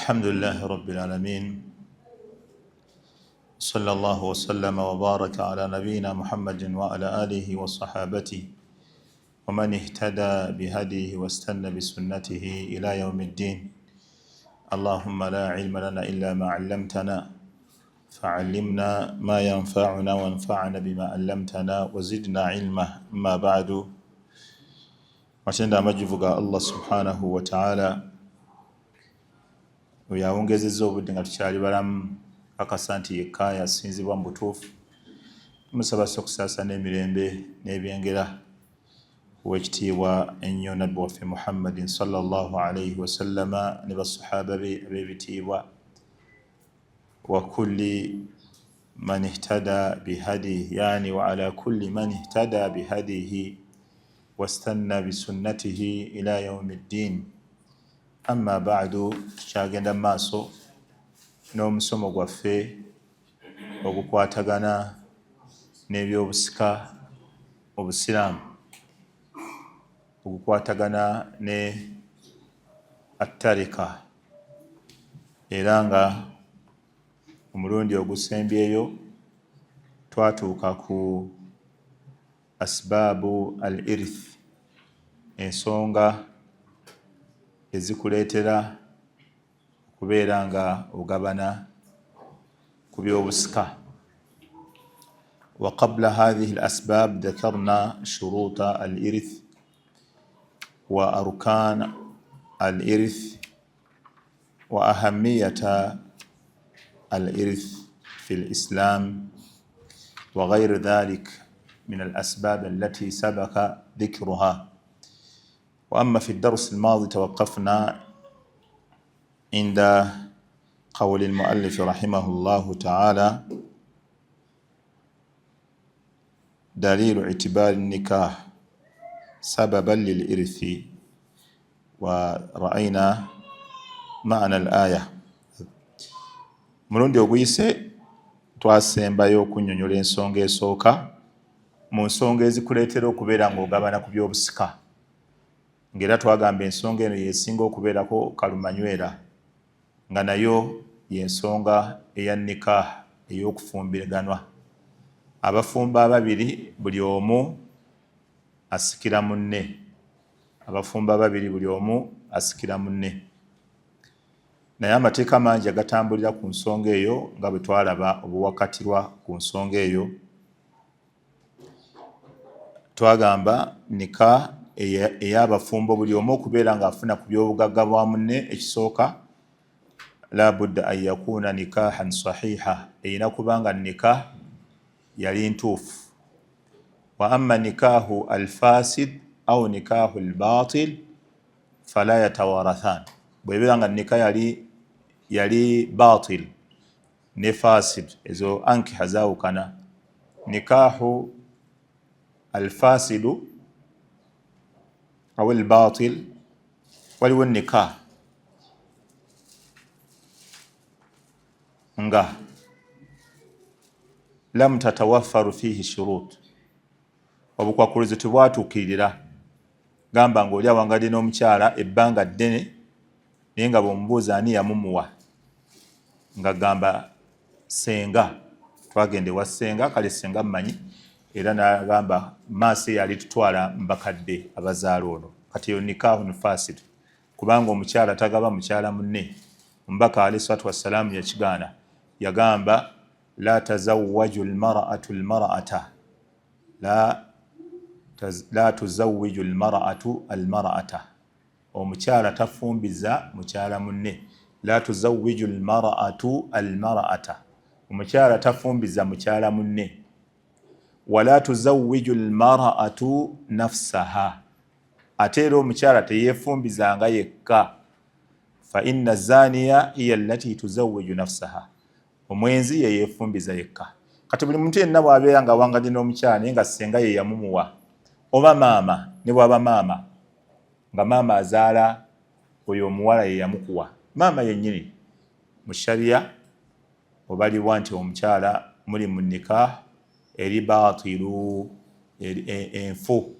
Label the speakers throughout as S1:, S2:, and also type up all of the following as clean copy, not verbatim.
S1: الحمد لله رب العالمين، صلى الله وسلم وبارك على نبينا محمد وعلى آله وصحابته ومن اهتدى بهديه واستنى بسنته إلى يوم الدين. اللهم لا علم لنا إلا ما علمتنا، فعلمنا ما ينفعنا وانفعنا بما علمتنا وزدنا علما. أما بعد، matenda amajjuvu ga Allah subhanahu wataala, oyo awongezezza obudde nga tukyali balamu, kakasa nti yekka yasinzibwa mu butuufu. Musaba ssa okusaasa n'emirembe n'ebyengera owekitiibwa ennyo nabbi waffe Muhammadin sallallahu alaihi wasallama ne basahaba be ab'ebitiibwa, wa kulli man ihtada bihadihi, yani wa ala kulli man ihtada bihadihi wastanna bisunnatihi ila yaumi ddin. Amma ba'du, tukyagenda mu maaso n'omusomo gwaffe ogukwatagana n'ebyobusika obusiraamu, ogukwatagana ne attarika. Era nga omulundi ogusembyeyo twatuuka ku asbaabu al irith, ensonga ezikuleetera okubeera nga ogabana ku byobusika. Wa qabla hathihi al asbab dhakarna shuruta al irith wa arkan al irith wa ahamiyata al irith fi lislam wa ghayri dhalik من الأسباب التي سبق ذكرها. وأما في الدرس الماضي توقفنا عند قول المؤلف رحمه الله تعالى: دليل اعتبار النكاح سببا للإرث، ورأينا معنى الآية. Mulundi oguyise twasembayo okunyonyola ensonga esooka mu nsonga ezikuleetera okubeera ng'ogabana ku byobusika, ng'era twagamba ensonga eno yesinga okubeerako kalumanywera, nga nayo yensonga eya nikah, ey'okufumbiriganwa. Abafumbo ababiri buli omu asikira munne, abafumbo ababiri buli omu asikira munne. Naye amateeka mangi agatambulira ku nsonga eyo, nga bwe twalaba obuwakatirwa ku nsonga eyo. Twagamba nika ey'abafumbo buli omu okubeera ng'afuna ku byobugagga bwa munne, ekisooka, la budda an yakuna nikahan sahiha, erina kubanga nikah yali ntuufu. Wa amma nikahu alfasid au nikahu albatil fala yatawarathan. Bwebeera nga nika yali batil ne fasid, ezo ankiha zawukana. Nikahu alfasidu au albatil, waliwo nikah nga lam tatawaffaru fihi shurut, obukwakulizo tebwatuukirira. Gamba ngaoli awangadde n'omukyala ebbanga ddene, naye nga bwomubuuza ani yamumuwa, nga gamba senga, twagenda ewa senga, kale senga mmanyi, era nagamba maaso eyo alitutwala mbakadde abazaala ono. Kati eyo nikahun fasid, kubanga omukyala tagaba mukyala munne. Omubaka alaihi salatu wassalamu yakigaana, yagamba: la tazawwaju lmaratu lmarata, la tuzawwiju lmaratu almarata, omukyala tafumbiza mukyala munne. La tuzawwiju lmaratu almarata, omukyala tafumbiza mukyala munne. Wala tuzawwiju lmaratu nafsaha, ate era omukyala teyeefumbizanga yekka. Fa inna zaniya hiya allati tuzawwiju nafsaha, omwenzi yeyeefumbiza yekka. Kati buli muntu yenna bw'abeera nga awangadde n'omukyala, naye nga senga ye yamumuwa, oba maama, ne bwaba maama, nga maama azaala oyo omuwala ye yamukuwa, maama yennyini, mu shariya obalibwa nti omukyala muli mu nikah eri batilu, enfu.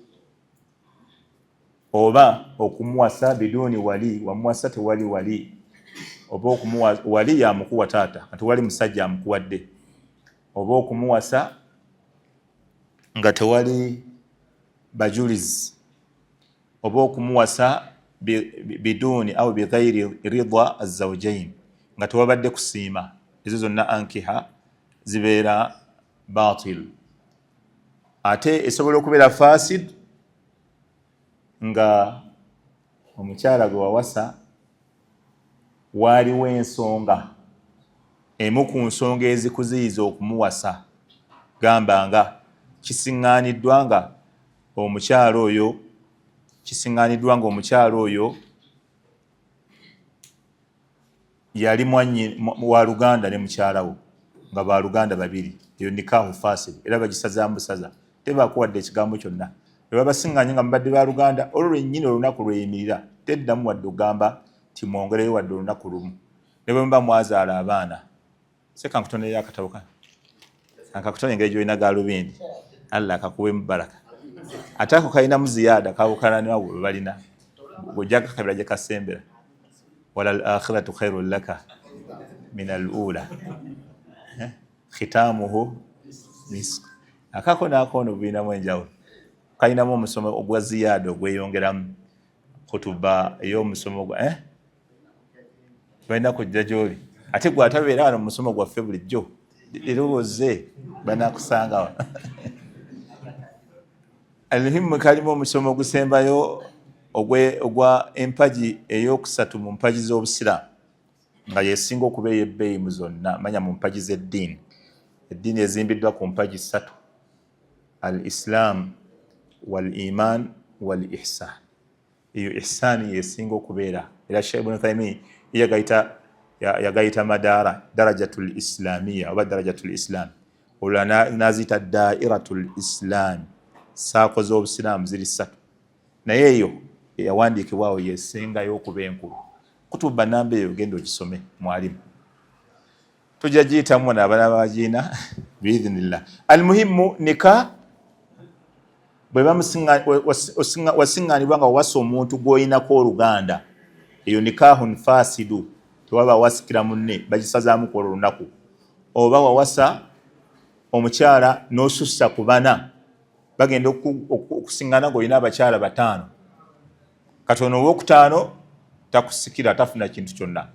S1: Oba okumuwasa biduuni wali, wamuwasa tewali wali. Oba okumuwa wali yamukuwa taata, kati wali musajja amukuwadde, oba okumuwasa nga tewali bajulizi, oba okumuwasa biduuni au bighairi ridha azawjain, nga tewabadde kusiima. Ezo zonna ankiha zibeera batil. Ate esobola okubeera fasid nga omukyala gwe wawasa waaliwo ensonga, emu ku nsonga ezikuziyiza okumuwasa, gamba nga kisiŋŋaaniddwa nga omukyala oyo, kisiŋŋaaniddwa nga omukyala oyo yali mwanyi wa luganda ne mukyala wo, nga ba luganda babiri. Eyo nikahu fasid, era bagisazaamu busaza, tebakuwadde ekigambo kyonna. Bwe babasiŋŋaanye nga mubadde ba luganda, olwo lwennyini olunaku lweyimirira, teddamu wadde okugamba ti mwongereyo wadde olunaku lumu, ne bwe muba mwazaala abaana. Seka nkutoneyo akatabo ka akakutone engeri gyolina galubindi, Allah akakuwemu baraka. Ate ako kalinamu ziyaada kawukana nawe bwe balina, bw'ojja kakabira gye kasembera, wala al akhiratu khairun laka min al ula khitamuhu misk. Akako n'akono bulinamu enjawulo, kalinamu omusomo ogwa ziyaada ogweyongeramu kutuba ey'omusomo gwa balina kujja gy'oli. Ate gwe atabeera wano mu musomo gwaffe bulijjo, leero bozze banakusangawa. Almuhimu, kalimu omusomo ogusembayo ogwa empagi eyokusatu mu mpagi z'obusiraamu, nga yesinga okuba ey'ebbeeyi mu zonna. Manya mu mpagi z'eddiini, eddiini ezimbiddwa ku mpagi ssatu: al islam wal iman wal ihsan. Eyo ihsani yesinga okubeera, era Sheikh Ibn Uthaymeen yagayita madaara darajatul islamiya oba darajatul islam, olulala naziyita dairatul islam. Saako z'obusiraamu ziri ssatu, naye eyo eyawandiikibwawo yesingayo okuba enkulu. Kutuba namba eyo genda ogisome, mwalimu, tujja giyitamu naabala bagiina biidhinillah. Almuhimu, nika bwe wasiŋŋaanibwa nga wawasa omuntu gw'oyinako oluganda, eyo nikahun fasidu, tewaba wasikira munne, bagisazaamu ku olwo olunaku. Oba wawasa omukyala n'osussa ku bana, bagenda okusiŋŋaana ng'olina abakyala bataano, kati ono owokutaano takusikira, tafuna kintu kyonna.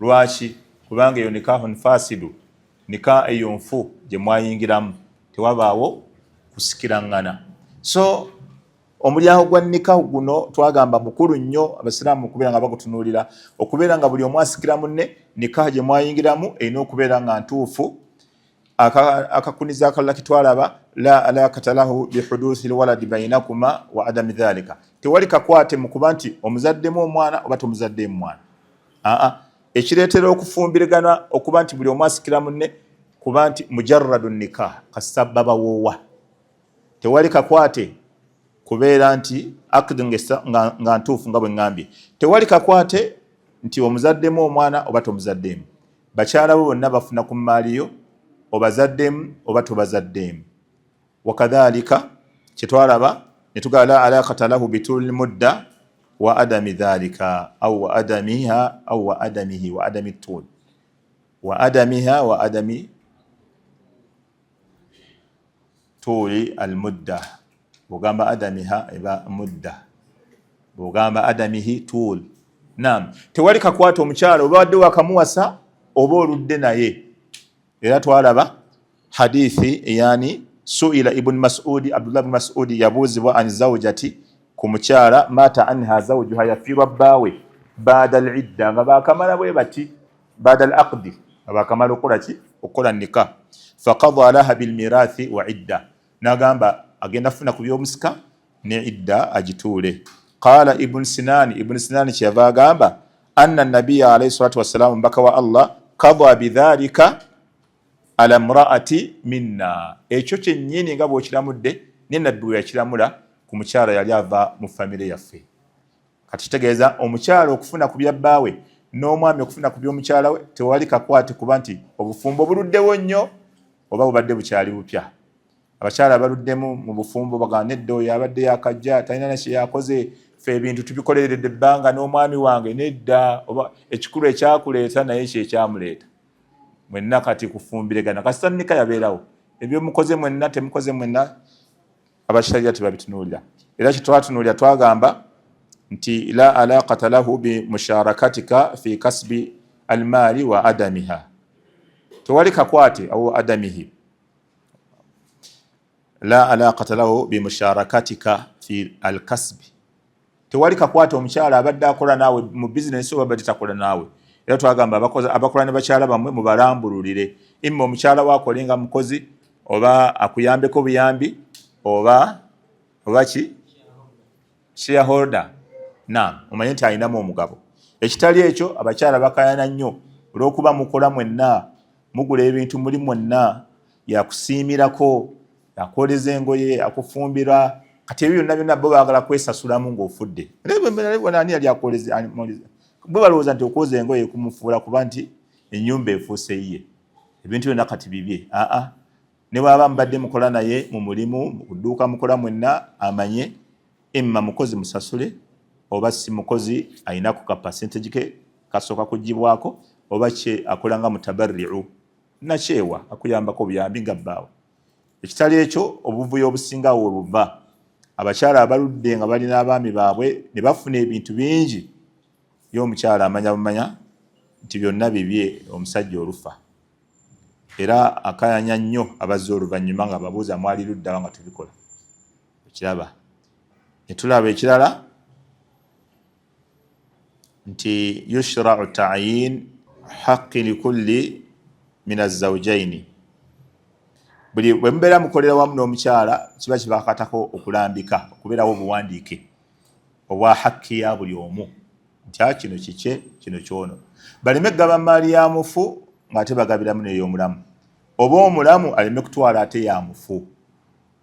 S1: Lwaki? Kubanga eyo nikahun fasidu, nika eyo nfu gye mwayingiramu, tewabaawo kusikiraŋŋana. So omulyango gwa nikahu guno twagamba mukulu nnyo abasiraamu okubeera nga bagutunuulira, okubeera nga buli omu asikira munne. Nikaha gye mwayingiramu erina okubeera nga ntuufu. Akakuniza akalala kitwalaba, la alakata lahu bihuduthi lwaladi bainakuma wa adami dhalika, tewali kakwate mu kuba nti omuzaddemu omwana oba tomuzaddemu mwana. Aa, ekireetera okufumbirigana okuba nti buli omu asikira munne kuba nti mujarradu nikah, kasita babawoowa, tewali kakwate kubeera nti akdi nga ntuufu. Nga bwe ŋŋambye, tewali kakwate nti omuzaddemu omwana oba tomuzaddemu. Bakyala bo bonna bafuna ku mmaaliyo, obazaddemu oba tobazaddeemu. Wakadhalika kyetwalaba netugala, la alaqata lahu bituli mudda wa adami dhalika au wa adamiha au wa adamihi wa adami tul wa adamiha wa adami tuli almudda. Bwogamba adamiha eba mudda, bwogamba adamihi tul. Nam, tewali kakwata omukyala oba wadde wakamuwasa oba oludde naye. Era twalaba hadithi, yani suila Ibn Masudi, Abdullah ibn Masudi yabuuzibwa, an zaujati, ku mukyala, mata anha zawjuha, yafiirwa bbaawe, baada al idda, nga bakamala bwe bati, baada al aqdi, nga bakamala okukola ki? Okukola nika. Faqada laha bilmirathi wa idda, nagamba agenda kufuna ku byomusika ne idda agituule. Qala Ibn Sinani, Ibn Sinani kyeyava agamba, anna nabiya alaihi salatu wassalamu, mbaka wa Allah, kada bidhalika ala mraati minna. Ekyo kyennyini nga bw'okiramudde, ne nabbi bwe yakiramula ku mukyala yali ava mu famire yaffe. Kati kitegeeza omukyala okufuna ku bya bbaawe n'omwami okufuna ku by'omukyala we tewali kakwate kuba nti obufumbo buluddewo nnyo oba bubadde bukyali bupya. Abakyala baluddemu mu bufumbo bagamba, nedda, oyo abadde yakajja, talina nakye yakoze. Fe ebintu tubikoleredde ebbanga n'omwami wange. Nedda, oba ekikulu ekyakuleeta naye kyekyamuleeta, mwenna kati kufumbiregana. Kasita nika yabeerawo, ebyomukoze mwenna, temukoze mwenna, abasharia tebabitunuulira. Era kyetwatunuulira, twagamba nti la alaqata lahu bimusharakatika fi kasbi almaali wa adamiha, tewali kakwate au adamihi. La alaqata lahu bimusharakatika fi alkasbi, tewali kakwate omukyala abadde akola naawe mu bizinesi oba abadde takola naawe. Era twagamba abakola ne bakyala bammwe mubalambululire, imma omukyala we nga mukozi oba akuyambeko buyambi oba ki shareholder, na omanye nti alinamu omugabo. Ekitali ekyo, abakyala bakayana nnyo olw'okuba mukola mwenna, mugula ebintu muli mwenna, yakusiimirako, akwoleza engoye, akufumbira. Kati ebyo byonna byonna bo baagala kwesasulamu ng'ofudde. Ani yali akwoleza? Bo balowooza nti okwoza engoye kumufuula kuba nti ennyumba efuuse yiye, ebintu byonna kati bibye. Aa, ne bwaba mubadde mukola naye mu mulimu, mu kudduuka, mukola mwenna, amanye emma mukozi musasule oba si mukozi, ayinaku ka percentage ke kasooka kugibwako, oba kye akola nga mutabarriu nakyewa, akuyambako obuyambi nga bbaawe. Ekitali ekyo, obuvuyo obusinga we buva, abakyala abaludde nga balina abaami baabwe ne bafuna ebintu bingi, ye omukyala amanya bumanya nti byonna bibye omusajja olufa. Era akayanya nnyo abazze oluvannyuma nga babuuza, "Mwali luddawa nga tubikola?" Ekiraba netulaba ekirala nti yushrau tayin haqi likulli min azawjaini. Buli bwe mubeera mukolera wamu n'omukyala, kiba kibakatako okulambika, okubeerawo obuwandiike obwa hakki ya buli omu, nti a kino kikye, kino kyono, baleme kugaba maali ya mufu ng'ate bagabiramu n'ey'omulamu, oba omulamu aleme kutwala ate ya mufu.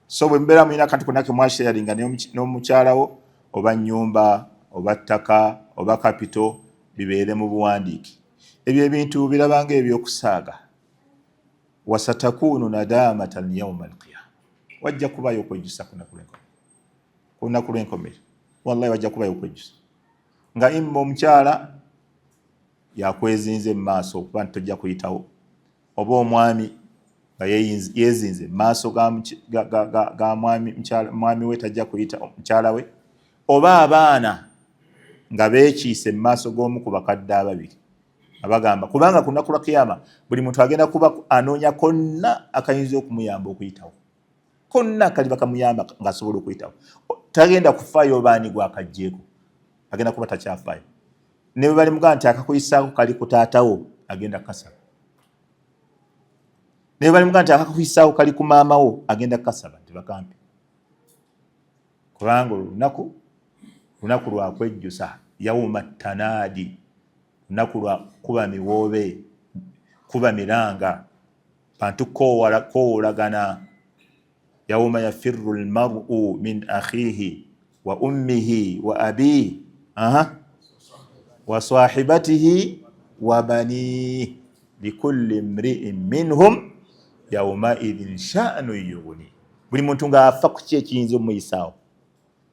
S1: So bwe mubeera mulina akantu konna ke mwasharinga n'omukyalawo, oba nnyumba oba ttaka oba capital, bibeere mu buwandiike. Ebyo ebintu birabanga ebyokusaaga. Wasatakunu nadamatan yauma alqiyama, wajja kubayo okwejjusa ku lunaku lw'enkomerero. Wallahi wajja kubayo okwejjusa nga imma omukyala yakwezinze mu maaso okuba nti tojja kuyitawo, oba omwami nga yezinze mu maaso ga mwami we, tajja kuyita mukyala we, oba abaana nga beekiise mu maaso g'omu ku bakadde ababiri abagamba. Kubanga ku lunaku lwa kiyama buli muntu agenda kuba anoonya konna akayinza okumuyamba okuyitawo, konna akaliba kamuyamba ng'asobola okuyitawo. Tagenda kufaayo obaani gwakajjeeko, agenda kuba takyafaayo. Ne bwe balimugamba nti akakuyisaako kali ku taatawo, agenda kukasaba. Ne bwe balimugamba nti akakuyisaako kali ku maama wo, agenda kukasaba nti bakampe. Kubanga olunaku lunaku lwa kwejjusa, yauma tanaadi, lunaku lwa kuba miwoobe, kuba miranga, bantu kowoolagana. Yauma yafiru lmaru min akhihi wa ummihi wa abihi, aha, wa sahibatihi wa banihi likulli mriin minhum yaumaidhin sha'nu yughni. Buli muntu ng'afa ku ki ekiyinza omuyisaawo,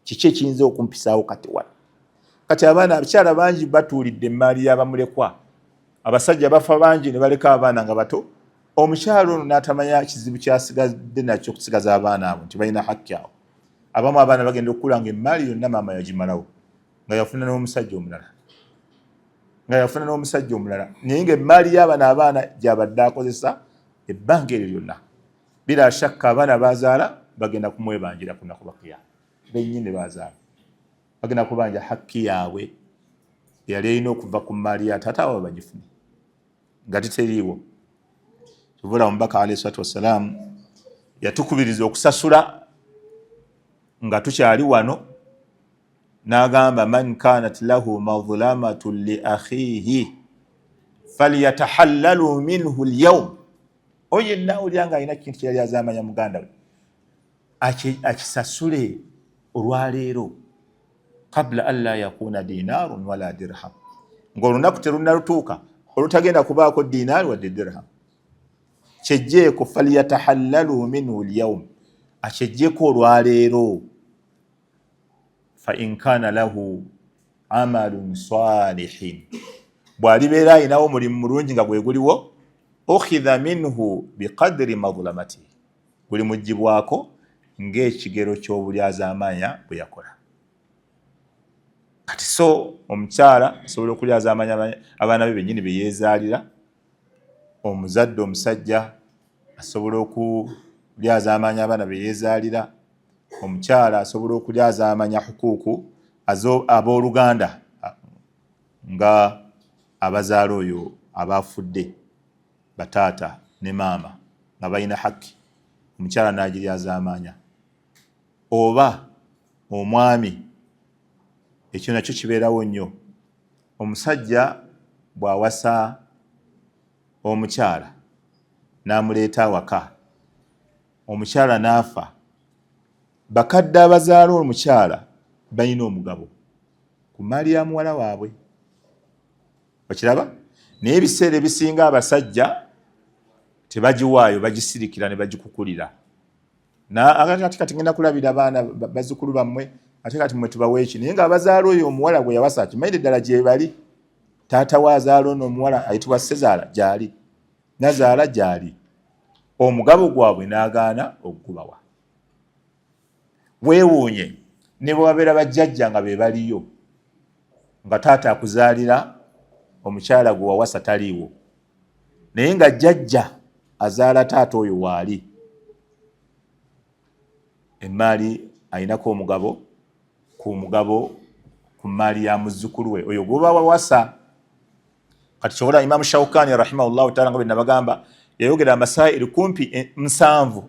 S1: kiki ekiyinza okumpisaawo kati wano. Kati abaana, abakyala bangi batuulidde emaali y'abamulekwa. Abasajja bafa bangi ne baleka abaana nga bato. Omukyala ono n'atamanya kizibu kyasigadde nakyo okusigaza abaana abo nti balina hakki awo. Abamu abaana bagenda okukula nga emaali yonna maama yagimalawo, nga yafuna n'omusajja omulala, nga yafuna n'omusajja omulala, naye nga emaali y'abana abaana gyabadde akozesa ebbanga eryo lyonna. Bila shakka abaana bazaala bagenda kumwebanjira ku lunaku lwa kiyama. Bennyini bazaala bagenda kubanja hakki yaabwe eyali erina okuva ku maali ya taata waabwe, bagifune nga teteriiwo. Kivula omubaka alayhi salatu wassalaamu yatukubiriza okusasula nga tukyali wano, n'agamba, "Man kanat lahu madhlamatun li akhihi falyatahallalu minhu lyaum." Oyo yenna awulira nga alina kintu kyeyali azamanya muganda we, akisasule olwaleero, qabla an la yakuna dinarun wala dirham, ng'olunaku terunnalutuuka olutagenda kubaako dinaari wadde dirham. Kyejjeeko, falyatahallalu minhu lyaum, akyejjeeko olwaleero. Fa in kana lahu amalun salihin, bw'alibeera ayinawo omulimu mulungi nga gwe guliwo, ukhidha minhu biqadri madhulamatihi, gulimugibwako ng'ekigero ky'obulyazaamaanya bwe yakola. Kati so omukyala asobola okulyazaamaanya abaana be bennyini be yeezaalira, omuzadde omusajja asobola okulyazaamaanya abaana be yeezaalira, omukyala asobola okulyazaamanya hukuuku abooluganda nga abazaala oyo abafudde, bataata ne maama nga balina haki, omukyala n'agiryazaamaanya, oba omwami. Ekyo nakyo kibeerawo nnyo. Omusajja bw'awasa omukyala n'amuleeta awaka, omukyala n'afa, bakadde abazaala omukyala balina omugabo ku maali ya muwala waabwe. Okiraba? Naye ebiseera ebisinga abasajja tebagiwaayo, bagisirikira ne bagikukulira. Ate kati ngenda kulabira baana bazzukulu bammwe, ate kati mwe tubawa eki. Naye ng'abazaala oyo omuwala gwe yawasa akimanyire ddala gye bali. Taata we azaala ono omuwala ayitibwa Sezaala gyali, nazaala gyali, omugabo gwabwe n'agaana okugubawa. Weewuunye ne bwe babeera bajjajja nga be baliyo, nga taata akuzaalira omukyala gwe wawasa taliiwo, naye nga jjajja azaala taata oyo waali, emmaali ayinako omugabo ku mugabo ku mmaali ya muzzukulu we oyo gwoba wawasa. Kati kyobola Imamu Shaukani rahimahullahu taala, nga bwe nabagamba, yayogera amasairi kumpi 70,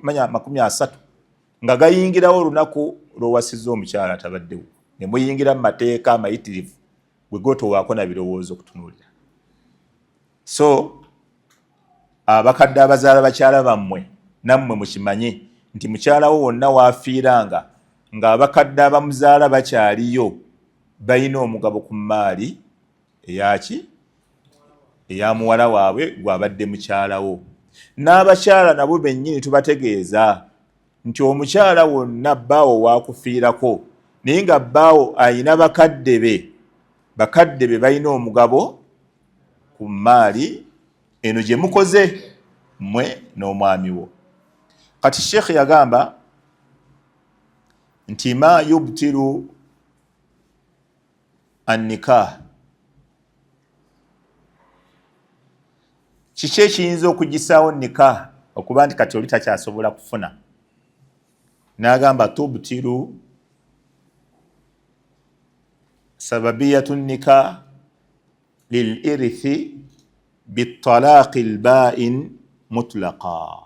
S1: manya 30, nga gayingirawo olunaku lwowasizza omukyala atabaddewo, ne muyingira mu mateeka amayitirivu gwe gotowaako na birowoozo okutunuulira. So abakadde abazaala bakyala bammwe, nammwe mukimanye nti mukyala wo wonna waafiiranga ng'abakadde abamuzaala bakyaliyo, balina omugabo ku mmaali eyaki eya muwala waabwe gwabadde mukyalawo. N'abakyala nabo bennyini tubategeeza nti omukyala wonna bbaawo waakufiirako, naye nga bbaawo ayina bakadde be, bakadde be balina omugabo ku mmaali eno gye mukoze mmwe n'omwami wo. Kati Sheikh yagamba nti ma yubtiru annikah, kiki ekiyinza okugisaawo nikah okuba nti kati oli takyasobola kufuna? N'agamba tubtiru sababiyatu nikah lilirithi bitalaqi lbain mutlaqa.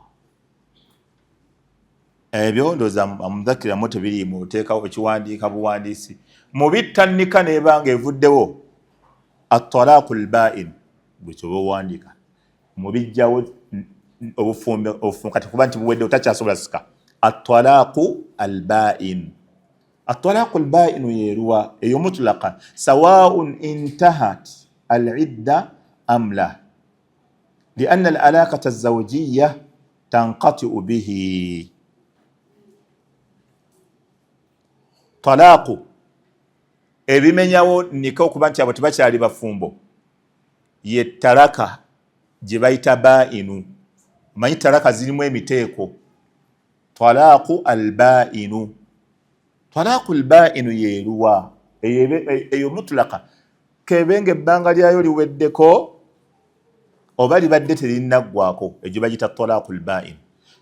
S1: Ebyo ndowooza amudhakiramu tebiriimu, oteekawo ekiwandiika buwandiisi mu bittanika nebanga evuddewo atalaqu lbain, gwe kyoba owandiika mu bijjawo obufumbo kati kuba nti buweddewo, takyasobola sika, atalaqu albain. Atalaqu albainu yeruwa eyo? Mutlaqa, sawaun intahat alidda am la, lianna alalaqata azawjiya tanqatiu bihi. Talaqu ebimenyawo nika okuba nti abo tebakyali bafumbo ye talaka gye bayita bainu. Omanyi talaka zirimu emiteeko. Talaqu albainu, talaqu albainu yeruwa eyo? Mutulaka, kebenga ebbanga lyayo liweddeko oba libadde terinaggwako, egyo bagita talaqu albainu.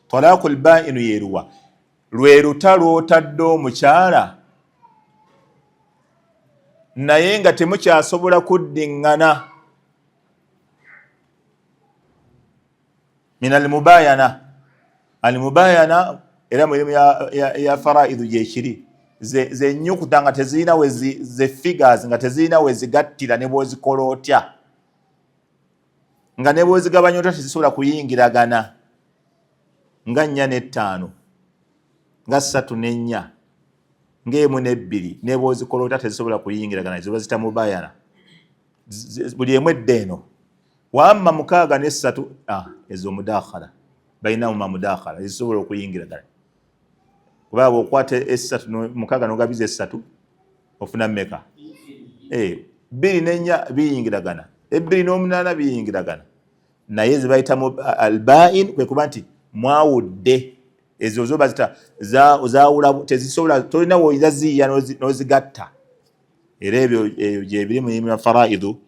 S1: Talaqu albainu yeruwa? Lwe luta lw'otadde omukyala naye nga temukyasobola kuddiŋŋana min almubayana. Almubayana era muirimu ya faraidu gyekiri, zenyukuta nga tezirina ze figures, nga tezirina wezigattira, ne bwozikola otya, nga ne bwozigabanya otya tezisobola kuyingiragana, nga 4 ne 5, nga 3 ne 4, nga 1 ne 2, ne bwozikola otya tezisobola kuyingiragana, ziba zita mubayana, buli emu edda eno. Wamma 6 ne 3, ezo mudakhala, balinamu mudakhala, ezisobola okuyingiragana, kuba bwokwata esatu 6 nogabiza esatu. Ofuna mmeka? 24 biyingiragana, 28 biyingiragana, naye zebayita albain kwe kuba nti mwawudde ezo zo bazita zawula, tezisobola, tolina woyinza ziyiya n'ozigatta. Era ebyo gyebiri mu faraidu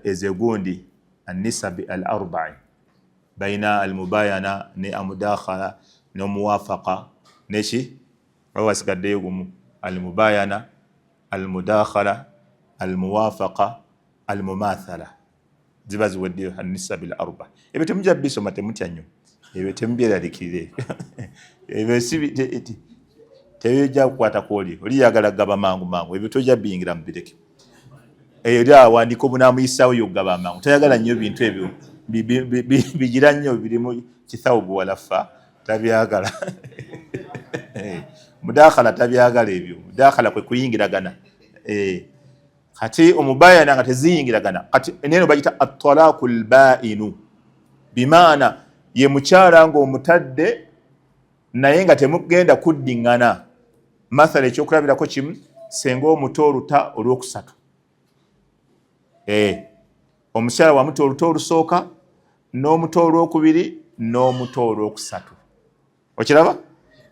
S1: ezo egundi annisabi al arba'i baina almubayana ne amudakhala n'omuwafaqa neki oba wasigaddeyo gumu, almubayana, almudakhala, almuwafaqa, almumathala, ziba ziweddeyo annisabi al arba. Ebyo temujja bisoma, temutya nnyo ebyo, temubyeralikirire ebyo, si tebijja kukwata kwoli oli yagala gaba mangu mangu, ebyo tojja biyingira mu bireke. Eyo eri awandiika obunaamuyisaawo yokugaba mangu, tayagala nnyo bintu ebyo bigira nnyo birimu kithawubu walafa, tabyagala. Mudakhala tabyagala ebyo. Mudakhala kwe kuyingiragana. Kati omubayana nga teziyingiragana, kati neno bagita atalaku lbainu, bimaana ye mukyala ng'omutadde naye nga temugenda kuddiŋŋana. Mathala ekyokulabirako kimu, senga omuto oluta olwokusatu, omukyala wamuta oluta olusooka n'omuto olwokubiri n'omuto olwokusatu, okiraba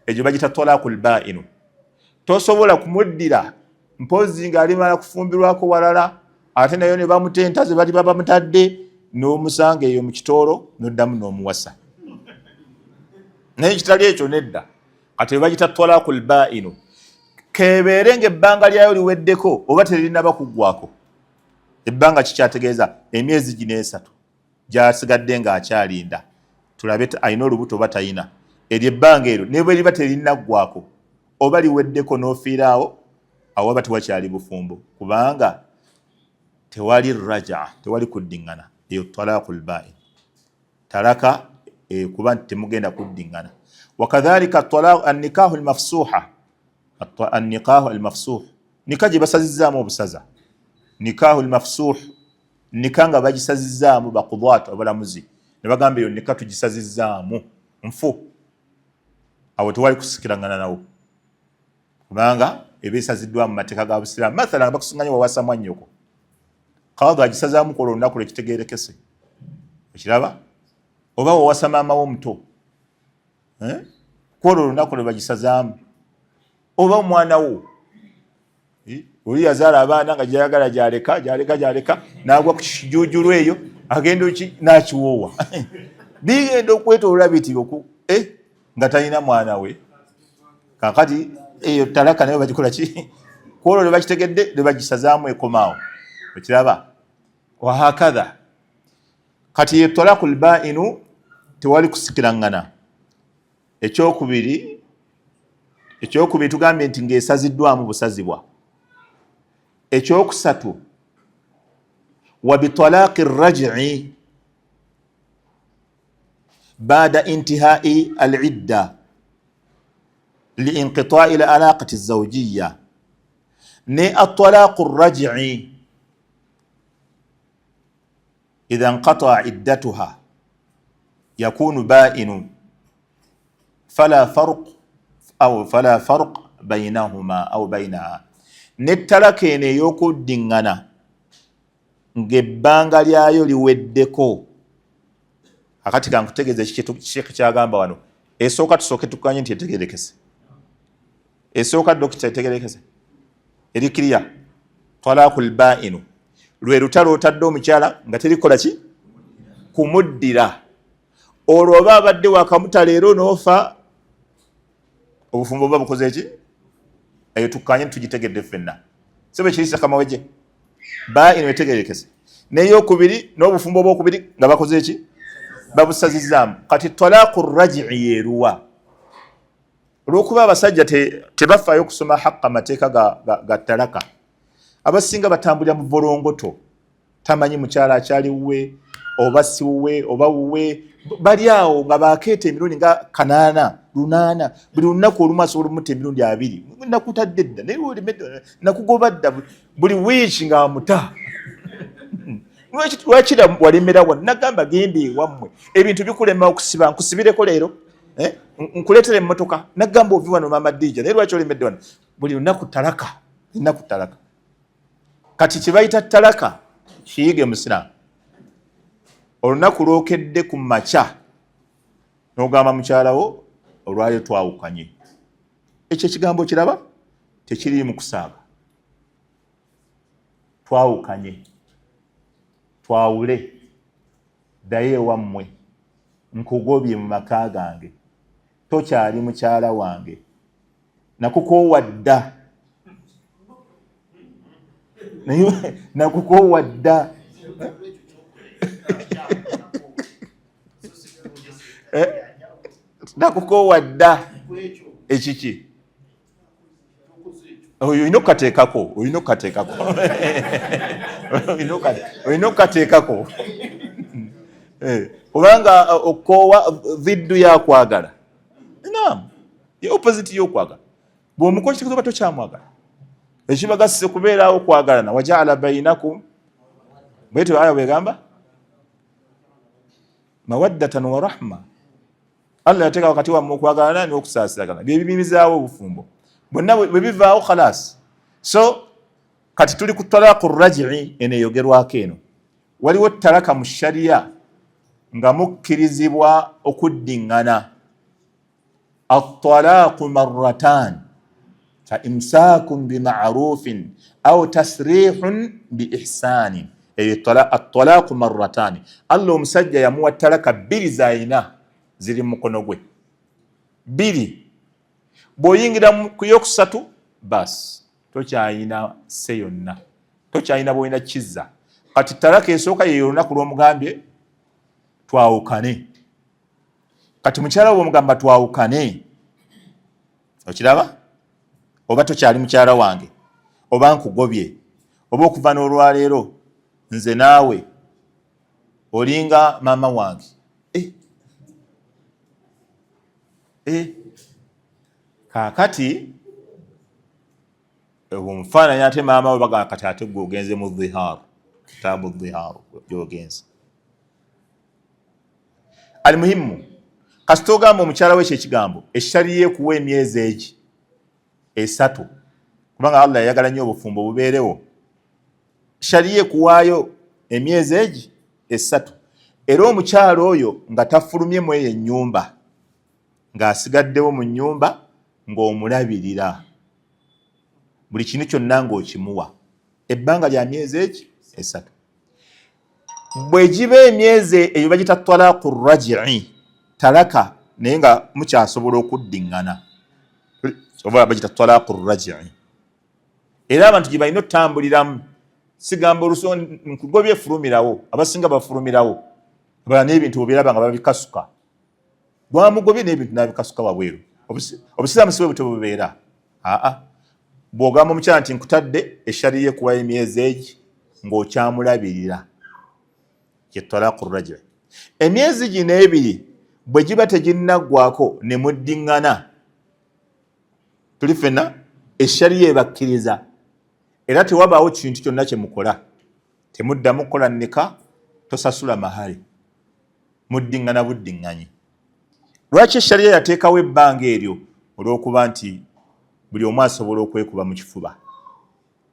S1: egyo bagita talaku lbainu. Tosobola kumuddira mpozi ng'alimala kufumbirwako walala, ate nayo ne bamutenta ze bali bamutadde n'omusanga eyo mu kitoolo n'oddamu n'omuwasa, naye kitali ekyo nedda. Kati bagita talaku lbainu, kebeere ng'ebbanga lyayo liweddeko oba teririnaba kuggwako. Ebbanga kikyategeeza emyezi gino 3 gyasigadde ng'akyalinda tulabe alina olubuto oba tayina. Eryo ebbanga eryo ne bwe liba terinnaggwako oba liweddeko n'ofiiraawo, awo waba tewakyali bufumbo, kubanga tewali raja, tewali kuddiŋŋana. Eyo talaku lbain, talaka kuba nti temugenda kuddiŋŋana. Wakadhalika annikahu almafsuha, annikahu almafsuh, nika gye basazizaamu obusaza, nikahu almafsuh, nika nga bagisazizaamu bakudwat, abalamuzi ne bagamba eyo nika tugisazizaamu, nfu, awo tewali kusikirangana nawo, kubanga eba esaziddwa mu mateeka ga Busiraamu. Mathala bakusinganya wawasa mwannyoko, kadhi agisazaamu kola olunaku lwekitegerekese, okiraba? Oba wawasa maama wo omuto, kwolwo olunaku lwe bagisazaamu, oba omwana wo oli yazaala abaana nga gyayagala gyaleka gyaleka gyaleka nagwa ku kijujulu eyo agenda nakiwoowa, bigenda okwetolola biti nga talina mwana we. Kakati eyo talaka nayo bagikola ki? Kwolwo lwe bakitegedde lwe bagisazaamu, ekomaawo, okiraba? Wahakadha kati ye talaku lbainu, tewali kusikiraŋŋana. Ekyokubiri tugambye nti ng'esaziddwamu busazibwa. Ekyokusatu, wa bitalaqi raj'i bada intihai alidda liinqitai lalaqati zawjiya, ne atalaqu raj'i idha nqataa iddatuha yakunu bainu, fala farq au fala farq bainahuma au bainaha. Nettalaka eno ey'okuddiŋŋana ng'ebbanga lyayo liweddeko. Akati kankutegeeza sheekh kyagamba wano. Esooka tusooke tukanye nti etegerekese. Esooka dokita etegerekese, eri kiriya, talaku lbainu lwe lutalo otadde omukyala nga terikola ki kumuddira, olwo oba abadde wakamuta leero n'ofa, obufumbo buba bukoze ki? Eyo tukkanye tugitegedde ffenna, si bwe kiri? Sekamawejje baino etegerekese, neyokubiri n'obufumbo obwokubiri nga bakoze ki? Babusazizaamu. Kati talaku rajii yeruwa? Olwokuba abasajja tebafaayo okusoma haqa mateeka ga talaka, abasinga batambulira mu volongoto, tamanyi mukyala akyali wuwe oba si wuwe oba wuwe, bali awo nga bakeeta emirundi nga 8 8 buli lunaku, olumu asobola omutta emirundi 20, nakutadde dda naye nakugoba dda, buli wiiki ng'amuta. Lwaki walemera wano? Nagamba genda ewammwe, ebintu bikulema okusiba, nkusibireko leero, nkuleetera emmotoka, nagamba ovi wano, maama Dija, naye lwaki olemedde wano? Buli lunaku talaka, lunaku talaka. Kati kyebayita talaka kiyige musiraamu. Olunaku lwokedde ku makya n'ogamba mukyala wo olwaliro twawukanye, ekyo ekigambo kiraba tekiri mu kusaaga. Twawukanye, twawule, ddayo ewammwe, nkugobye mu maka gange, tokyali mukyala wange, nakukoowa dda, naye nakukoowa dda. Eh? Nakukoowa dda. Ekiki olina okukateekako, olina okukateekako, olina okukateekako, eh, kubanga eh, okukoowa viddu yakwagala. Naam, ye opposite y'okwagala. Bw'omukola kitegeeza oba tokyamwagala. Ekibagasse kubeerawo okwagalana, wajaala bainakum, bwetyo aya bwegamba, mawaddatan wa rahma. Allah yateeka wakati wammwe okwagalana n'okusaasiragana, bye bibimizaawo obufumbo bwonna, bwe bivaawo khalas. So kati tuli ku talaku rajii, eno eyogerwako eno. Waliwo talaka mu sharia nga mukkirizibwa okuddiŋŋana, attalaqu marratan fa imsakun bimarufin au tasrihun biihsanin. Eyo attalaqu marratani, Allah omusajja yamuwa talaka bbiri zayina ziri mu mukono gwe bbiri. Bw'oyingira ku yokusatu bas tokyayina se yonna, tokyayina bwolina kizza. Kati talaka esooka yeyo olunaku lw'omugambye twawukane. Kati mukyala wo bwomugamba twawukane, okiraba oba tokyali mukyala wange, oba nkugobye, oba okuva n'olwaleero nze naawe olinga maama wange. Eh. Eh. Kaakati omufaananyi ate maama we bagamba kati ate gwe ogenze mu dhihaaru, kitaabu dhihaaru gyogenze. Alimuhimu kasita ogamba omukyala we ekyo ekigambo, eshariya ekuwa emyezi egi esatu, kubanga Allah yayagala nnyo obufumbo bubeerewo. Shariya ekuwaayo emyezi egi esatu, era omukyala oyo nga tafulumye mu eyo ennyumba, ng'asigaddewo mu nnyumba, ng'omulabirira buli kintu kyonna ng'okimuwa ebbanga lya myezi egi esatu. Bwe giba emyezi eyo bagita talaku rajii, talaka naye nga mukyasobola okuddiŋŋana, oba bagita talaku rajii. Era abantu gye balina otutambuliramu, sigamba oluso nkugobye efulumirawo, abasinga bafulumirawo, abalala n'ebintu bwebiraba nga babikasuka, gwamugobye n'ebintu n'abikasuka wabweru. Obusiraamu si bwe butyo bubeera. Aa, bw'ogamba omukyala nti nkutadde, eshariya ekuwa emyezi egi ng'okyamulabirira, kye talaku raji. Emyezi gino ebiri bwe giba teginnaggwako ne muddiŋŋana, tuli ffenna, eshariya ebakkiriza, era tewabaawo kintu kyonna kye mukola, temuddamu kukola nika, tosasula mahari, muddiŋŋana buddiŋŋanyi. Lwaki eshariya yateekawo ebbanga eryo? Olw'okuba nti buli omu asobola okwekuba mu kifuba.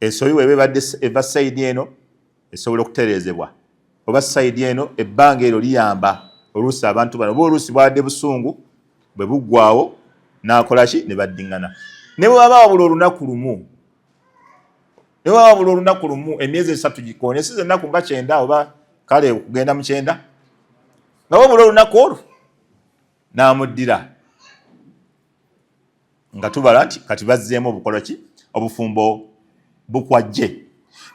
S1: Ensobi bweba ebadde eva sayidi eno esobola okutereezebwa, oba sayidi eno. Ebbanga eryo liyamba oluusi abantu bano, oba oluusi bwabadde busungu bwe buggwawo n'akola ki ne baddiŋŋana. Ne bwe baba wabula olunaku lumu, ne bwe baba wabula olunaku lumu, emyezi esatu gikoone esiza ennaku nga 90, oba kale okugenda mu 90, nga wabula olunaku olwo n'amuddira, nga tubala nti kati bazzeemu obukola ki, obufumbo bukwajje.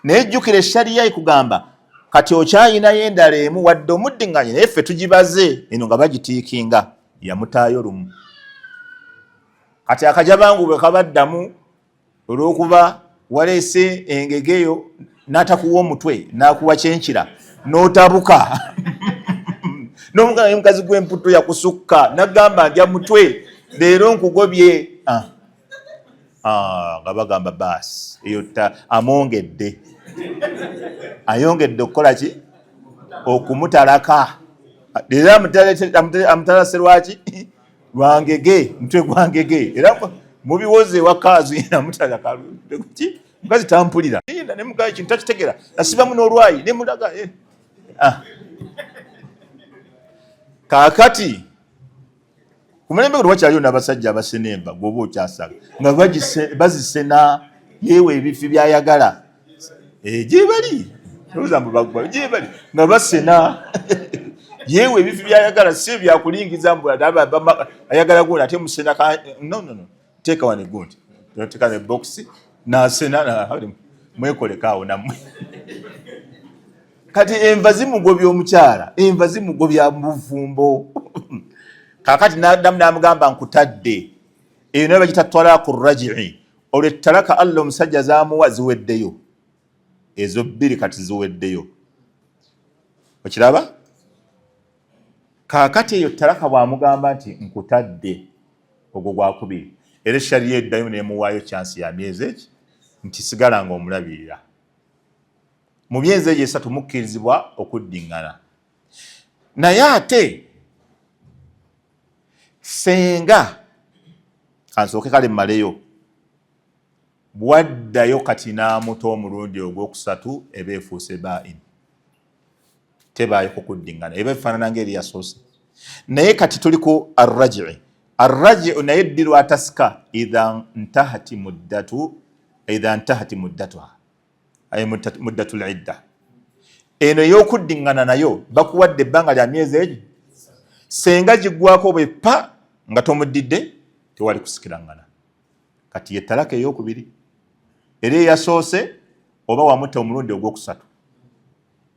S1: Naye jjukira eshariya ekugamba kati okyayinayo endala emu, wadde omuddiŋŋanye, naye ffe tugibaze eno nga bagitiikinga yamutaayo lumu. Kati akajabangu bwe kabaddamu olw'okuba waleese engegeyo n'atakuwa omutwe n'akuwa kyenkira n'otabuka n'omugamba mukazi gw'emputtu yakusukka, nagamba ndya mutwe leero nkugobye. Ah. Ah, nga bagamba baasi eyo amwongedde, ayongedde okukola ki, okumutalaka. Leero amutalase lwaki? Lwangege, mutwe gwangege. Era Mubiwoze ewaka azina mutala ki mukazi tampulira ne mugaye kintu takitegera nasibamu n'olwayi ne mulaga eh. Ah. Kaakati ku mulembe guno wakyaliyo n'abasajja abasena enva, gwoba okyasaga nga bazisena yeewa ebifi byayagala eh, gyebali oza mbu bagwa gyebali nga basena yeewa ebifi byayagala, si byakulingiza mbu ayagala gundi ate musena. No, no, no, teeka wano egundi, teeka ne box nasena, mwekoleka awo nammwe. Kati enva zimugobya omukyala, enva zimugobya mubufumbo. Kakati naddamu namugamba nkutadde, eyo nayo bagita talaaku rajii. Olwo ettalaka Allah omusajja zamuwa ziweddeyo, ezo bbiri kati ziweddeyo, okiraba? Kakati eyo talaka bwamugamba nti nkutadde, ogwo gwakubiri. Era eshariya eddayo nemuwaayo chance ya myezi eki nti sigala nga omulabirira. Mu myezi egyo 3 mukkirizibwa okuddiŋŋana. Naye ate senga kansooke kale mmaleyo, bwaddayo kati n'amuta omulundi ogwokusatu, eba efuuse bain, tebaayo kukuddiŋŋana, eba efaanana ngaeri yasoose. Naye kati tuli ku arrajii. Arrajii naye ddi lwatasika? Idha ntahati muddatu, idha ntahati muddatuha, ay muddatu lidda. Eno ey'okuddiŋŋana nayo bakuwadde ebbanga lya myezi egi, senga giggwako bweppa nga tomuddidde, tewali kusikiraŋŋana. Kati ye talaka eyokubiri, era eyasoose oba wamutta omulundi ogwokusatu,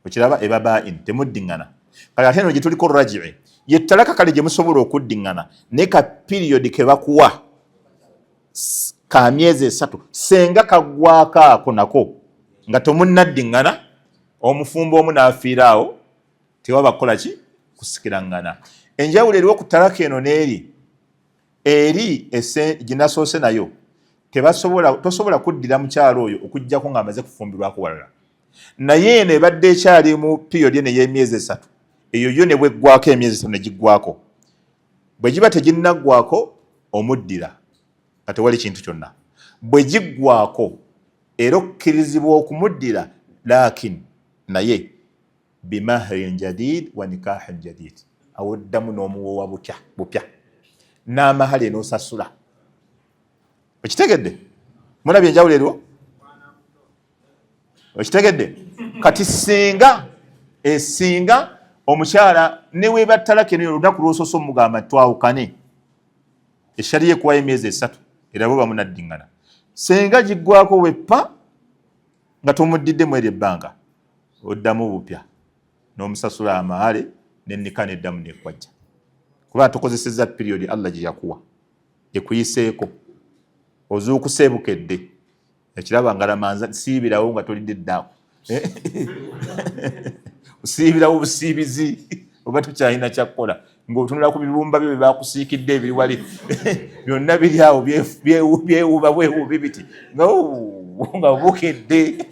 S1: okiraba, eba bain, temuddiŋŋana. Kale ate eno gye tuliko rajii, ye talaka kale gye musobola okuddiŋŋana, naye ka period ke bakuwa ka myezi 3, senga kaggwako ako nako nga tomunnaddiŋŋana, omufumbo omu n'afiira awo, tewaba kukola ki? Kusikiraŋŋana. Enjawulo eriwo ku talaka eno n'eri eri gyenasoose nayo, tebasobola, tosobola kuddira mukyalo oyo okuggyako ng'amaze kufumbirwako walala. Naye eno ebadde ekyali mu period eno ey'emyezi 3, eyo yo ne bweggwako emyezi 3 ne giggwako, bwe giba teginnaggwako omuddira nga tewali kintu kyonna. Bwe giggwako era okkirizibwa okumuddira, lakin naye bimahrin jadid wa nikahin jadid, awo ddamu n'omuwoowa butya bupya n'amahale n'osasula. Okitegedde? Mulabye enjawulo eriwo? Okitegedde? Kati singa esinga omukyala neweeba talaka eno, olunaku lwosoose omugamba twawukane, eshariya ekuwayo emyezi 3, era bo bamunaddiŋŋana. Senga giggwako weppa nga tomuddiddemu eryo ebbanga, oddamu bupya n'omusasula amahale nenika neddamu nekwajja, kuba tokozesezza period Allah gye yakuwa, ekuyiseeko, ozuukuse bukedde. Ekiraba ngalamanza siibirawo nga tolidde ddaako, osiibirawo obusiibizi oba tokyalina kyakukola, ng'otunula ku bibumba byo bye bakusiikidde ebiri wali byonna biri awo byewuuba bwewuubi biti nga bukedde,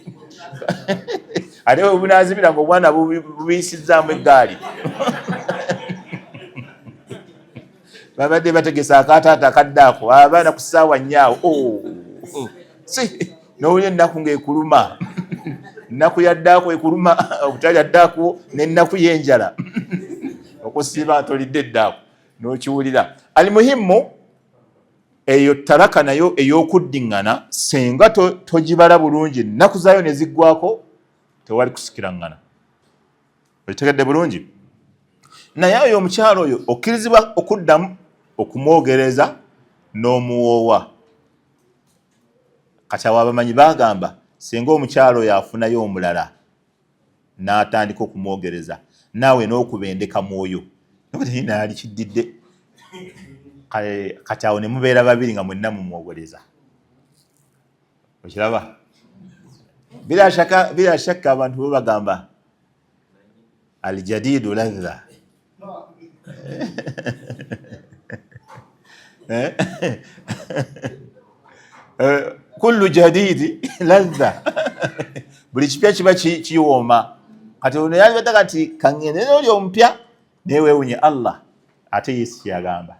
S1: ate bwe bunaazibira nga obwana bubiyisizzaamu eggaali, babadde bategesa akataata akaddaako abaana ku ssaawa nnyaawo, oh, si nowulira ennaku ng'ekuluma, ennaku yaddaako ekuluma, obutalya ddaako n'ennaku y'enjala, okusiiba tolidde eddaako n'okiwulira. Alimuhimu eyo talaka nayo ey'okuddiŋŋana, senga togibala bulungi, ennaku zaayo ne ziggwako, tewali kusikiraŋŋana. Okitegedde bulungi? Naye oyo omukyalo oyo okkirizibwa okuddamu okumwogereza n'omuwoowa. Kati awo abamanyi bagamba singa omukyalo oyo afunayo omulala n'atandika okumwogereza, naawe n'okubendeka mwoyo naali kiddidde, kati awo ne mubeera babiri nga mwenna mumwogereza. Okiraba? Bila shakka abantu bo bagamba aljadidu ladha. Kullu jadidi ladha, buli kipya kiba kiwooma. Kati ono yalibadde kati kaŋŋende oli omupya, naye weewunye Allah ate Yesu kyeyagamba.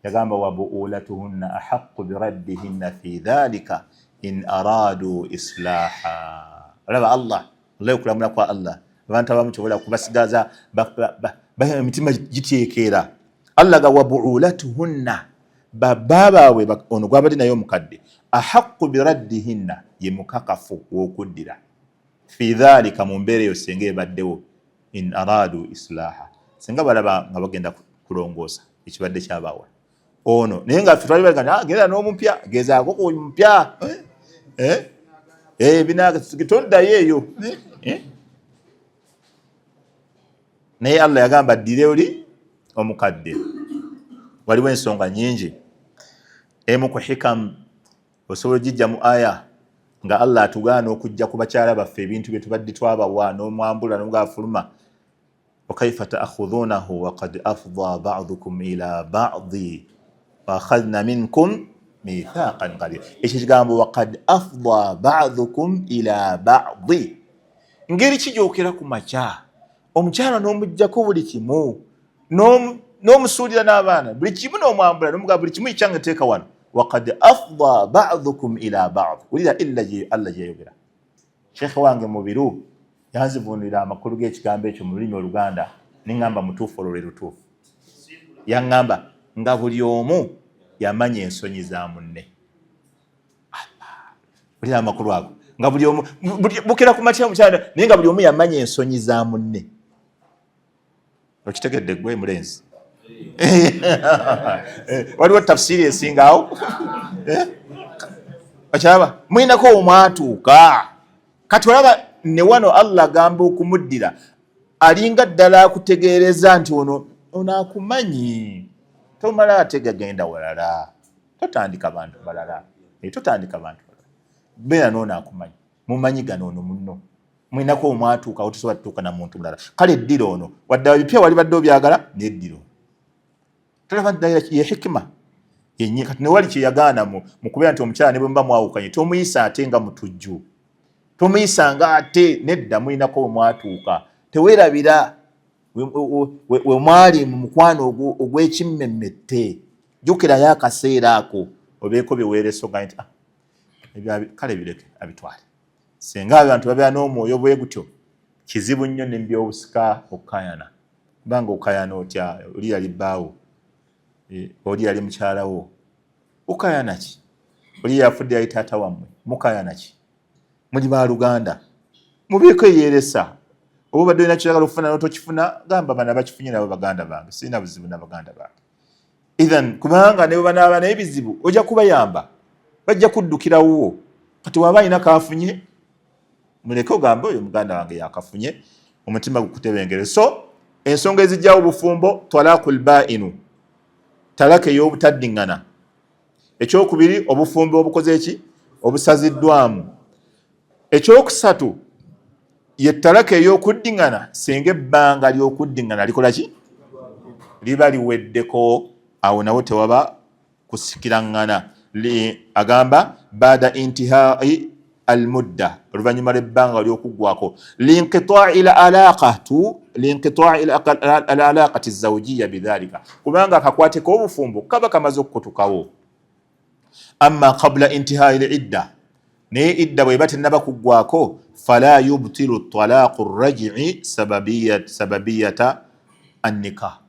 S1: Yagamba wabuulatuhunna ahaqu biraddihinna fi dhalika in aradu islaha. Olaba Allah, wallahi okulamula kwa Allah abantu abamu kyobola kubasigaza emitima gityekeera. Allah ga wabuulatuhunna, babba baabwe ono gwabadde naye omukadde, ahaqu biraddihinna, ye mukakafu w'okuddira, fi dhalika, mu mbeera eyo singa ebaddewo, in aradu islaha, singa balaba nga bagenda kulongoosa ekibadde kyabaawula ono. Naye nga ffe twali bagamba, ah, genda n'omupya, gezaako ku mupya, eh? Eh? Eh, toddayo eyo. Naye Allah yagamba ddire oli omukadde. Waliwo ensonga nyingi. Emu ku hikam osobola ogijja mu aya nga Allah atugaana okujja ku bakyala baffe ebintu bye tubadde twabawa, n'omwambula n'ogafuluma. Wakaifa taakhudhunahu wakad afda badukum ila badi waakhadhna minkum mithaqan ghalidha. Ekyo kigambo wakad afda badukum ila badi, ngeri kijokera ku makya omukyala n'omuggyako buli kimu, n'omusuulira n'abaana, buli kimu n'omwambula, n'omugamba buli kimu ekyange teeka wano. Wakad afda badukum ila bad. Wulira illa Allah gyeyayogera. Sheekhe wange Mubiru yanzivunulira amakulu g'ekigambo ekyo mu lulimi Oluganda, neŋŋamba mutuufu, olwo lwe lutuufu. Yaŋŋamba nga buli omu yamanya ensonyi za munne. Olira amakulu ago, nga buli omu bukera ku makya omukyala, naye nga buli omu yamanya ensonyi za munne. Okitegedde gwe mulenzi? Waliwo tafsiri esingawo? Eh? Okyaba mulinako omwatuuka kati olaba ne wano Allah agamba okumuddira alinga ddala akutegeereza nti ono ono akumanyi, tomala ate gagenda walala, totandika bantu balala, eh, totandika bantu balala, beera noono akumanyi, mumanyi gano ono munno mulinako omwatuuka awo tosobola tutuuka na muntu mulala. Kale eddira ono wadde ebipya wali badde obyagala, neddira ono tolaba ddala ye hikima yenye. Kati newali kyeyagaana mu kubeera nti omukyala ne bwe muba mwawukanye tomuyisa ate nga mutujju, tomuyisa nga ate nedda, mulinako we mwatuuka. Teweerabira we mwali mu mukwano ogw'ekimmemmette, jjukirayo akaseera ako obeeko bye weeresa ogambe nti, ah, kale bireke abitwale. Singa abantu babeera n'omwoyo bwe gutyo, kizibu nnyo ne mubyobusika okukayana, kubanga okayana otya? Oli yali bbaawo, eh, oli yali mukyalawo, okayana ki? Oli yafudde yali taata wammwe, mukayana ki? Muli baluganda, mubeeko eyeeresa. Oba obadde olina kyoyagala okufuna notokifuna, gamba bana bakifunye nabo baganda bange, sirina buzibu na baganda bange. Ithan kubanga ne bwebanaaba n'ebizibu ojja kubayamba, bajja kuddukira wuwo. Kati waba alina kafunye, muleke ogambe oyo muganda wange yakafunye, omutima gukutebengere. So ensonga ezijjawo obufumbo, talaku lbainu, talaka ey'obutaddiŋŋana. Ekyokubiri, obufumbo obukoze eki obusaziddwamu. Ekyokusatu ye talaka ey'okuddiŋŋana singa ebbanga ly'okuddiŋŋana likola ki, liba liweddeko, awo nawo tewaba kusikiraŋŋana. Agamba baada intihai almudda, oluvannyuma lw'ebbanga ly'okuggwako, linqitai lalaqatu linqitai alalaqati zawjiya bidhalika, kubanga akakwate k'obufumbo kaba kamaze okukutukawo. Amma qabla intihai lidda, naye idda bweba tennaba kuggwako, fala yubtilu talaqu rajii sababiyata annikah.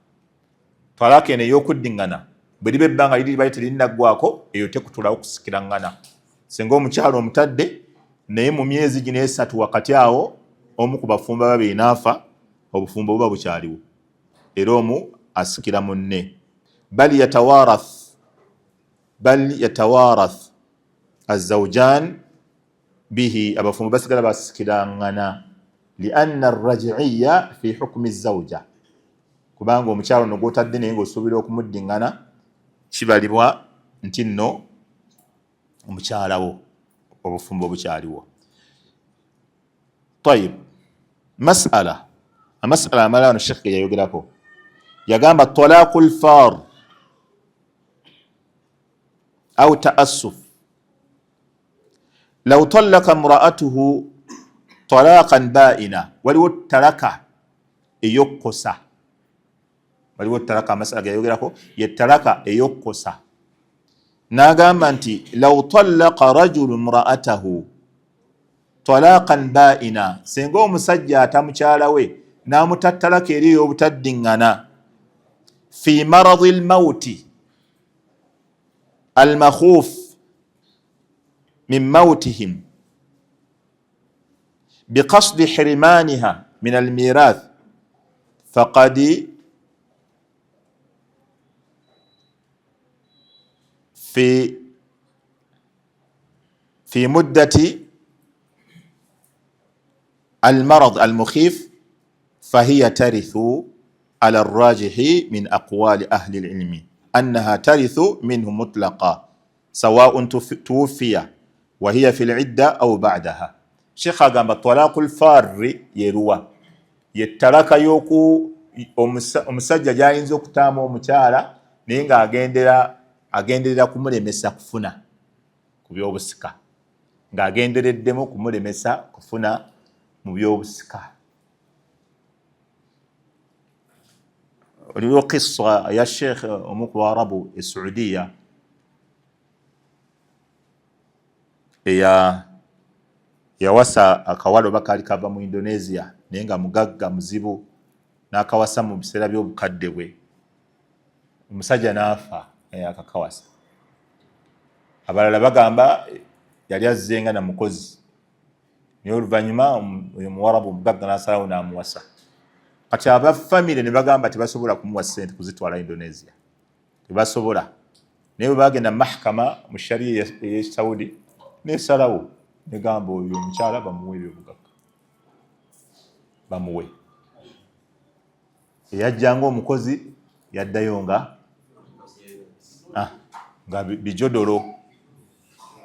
S1: Talaka eno ey'okuddiŋŋana bwe liba ebbanga liri libali terinnaggwako, eyo tekutulawo kusikiraŋŋana. Singa omukyalo omutadde naye mu myezi gino esatu wakati awo omu ku bafumbo babiri n'afa, obufumbo buba bukyaliwo era omu asikira munne. Bal yatawarath, bal yatawarath azawjan bihi, abafumbo basigala basikiraŋŋana, lianna arrajiiya fi hukumi zauja, kubanga omukyalo no gwotadde naye ngaosuubira okumuddiŋŋana kibalibwa nti nno omukyalawo, obufumbo bukyaliwo. Tayib, masala amasala amala wano shekhe yayogerako, yagamba talaqu lfar au taassuf. Law talaka mraatuhu talaqan baina, waliwo talaka ey'okukosa. Waliwo talaka amasala geyayogerako, ye talaka ey'okukosa. N'agamba nti law talaqa rajulu mraatahu talaqan baina, singa omusajja ata mukyala we n'amuta talaka eri ey'obutaddiŋŋana, fi maradi lmauti almakhuf min mautihim biqasdi hirimaniha min almirath faqad fi muddati almarad almukhif fahiya tarithu ala arrajihi min aqwali ahli lilmi annaha tarithu minhu mutlaqa sawaun tuwuffiya wahiya fi lidda au badaha. Sheikh agamba talaqu lfarri yeruwa, ye talaka yoku omusajja gyayinza okutaamu omukyala naye nga agenderera kumulemesa kufuna ku byobusika, ng'agendereddemu kumulemesa kufuna mu byobusika. Oliwo kissa ya sheikh omu ku Bawarabu e Saudiya eya yawasa akawala oba kaali kava mu Indonesia naye nga mugagga muzibu, n'akawasa mu biseera by'obukadde bwe, omusajja n'afa akakawasa. Abalala bagamba yali azzenga na mukozi, naye oluvannyuma oyo muwarabu omugagga n'asalawo n'amuwasa. Kati aba famire ne bagamba tebasobola kumuwa ssente kuzitwala Indonesia, tebasobola. Naye bwe bagenda mahakama mu sharia ey'e Saudi nesalawo negamba oyo omukyala bamuwe ebyobugagga, bamuwe. Eyajjanga omukozi yaddayo nga nga bijodolo,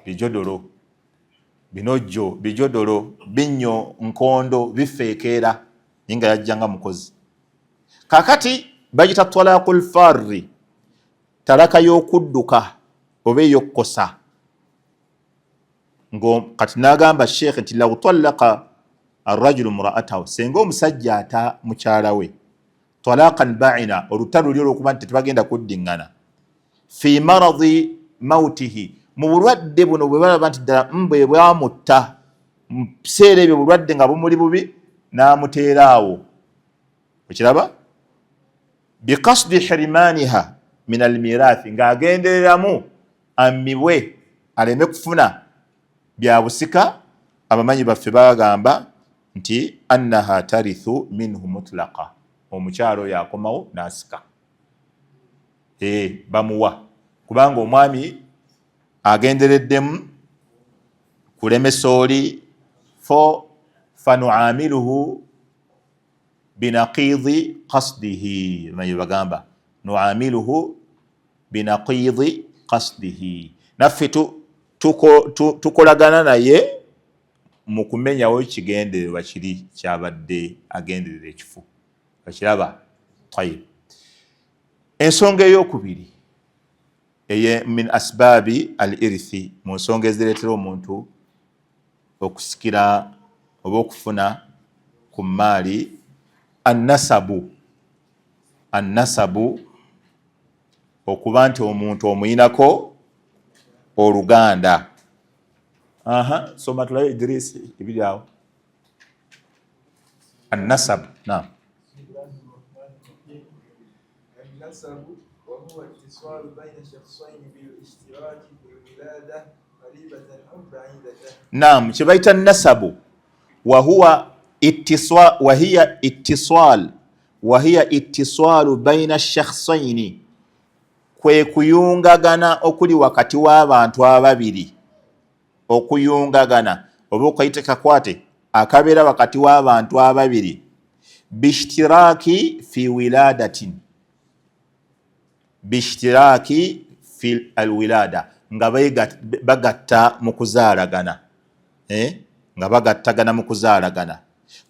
S1: bijodolo binojjo, bijodolo binnyo, nkondo bifeekeera, naye nga yajjanga mukozi. Kakati bagita talaqul farri, talaka y'okudduka oba ey'okukosa. Kati n'agamba sheikh nti law talaqa arrajulu mraatahu, senga omusajja ata mukyala we talaqan baina, olutalo luli olwokuba nti tetubagenda kuddiŋŋana, fi maradi mautihi, mu bulwadde buno bwe balaba nti ddala mbwe bwamutta mu biseera ebyo, bulwadde nga bumuli bubi, n'amuteera awo, okiraba, biqasdi hirimaniha min almirathi, ng'agendereramu ammibwe aleme kufuna bya busika. Abamanyi baffe bagamba nti annaha tarithu minhu mutlaqa, omukyalo oyo akomawo n'asika, bamuwa, kubanga omwami agendereddemu kulemesa oli. Fo fanuamiluhu binaqidi qasdihi, manyi bagamba nuamiluhu binaqidi qasdihi, naffe tukolagana naye mu kumenyawo ekigendererwa kiri kyabadde agenderera ekifu. Okiraba? Tayib. Ensonga eyokubiri eye min asbaabi al irithi, mu nsonga ezireetera omuntu okusikira oba okufuna ku mmaali, annasabu. Annasabu, okuba nti omuntu omuyinako oluganda. Aha, soma tulabe Idris ebiri awo. Annasabu, naam.
S2: النسب وهو اتصال بين شخصين بالاشتراك في الولادة قريبة أو بعيدة.
S1: Naam, kye bayita nasabu, wahuwa ittiswa, wahiya ittisalu baina shakhsaini, kwe kuyungagana okuli wakati w'abantu ababiri, okuyungagana oba okayita kakwate akabeera wakati w'abantu ababiri, bishtiraki fi wiladatin, bishtiraki fi alwilada, nga bagatta mu kuzaalagana, nga bagattagana mu kuzaalagana,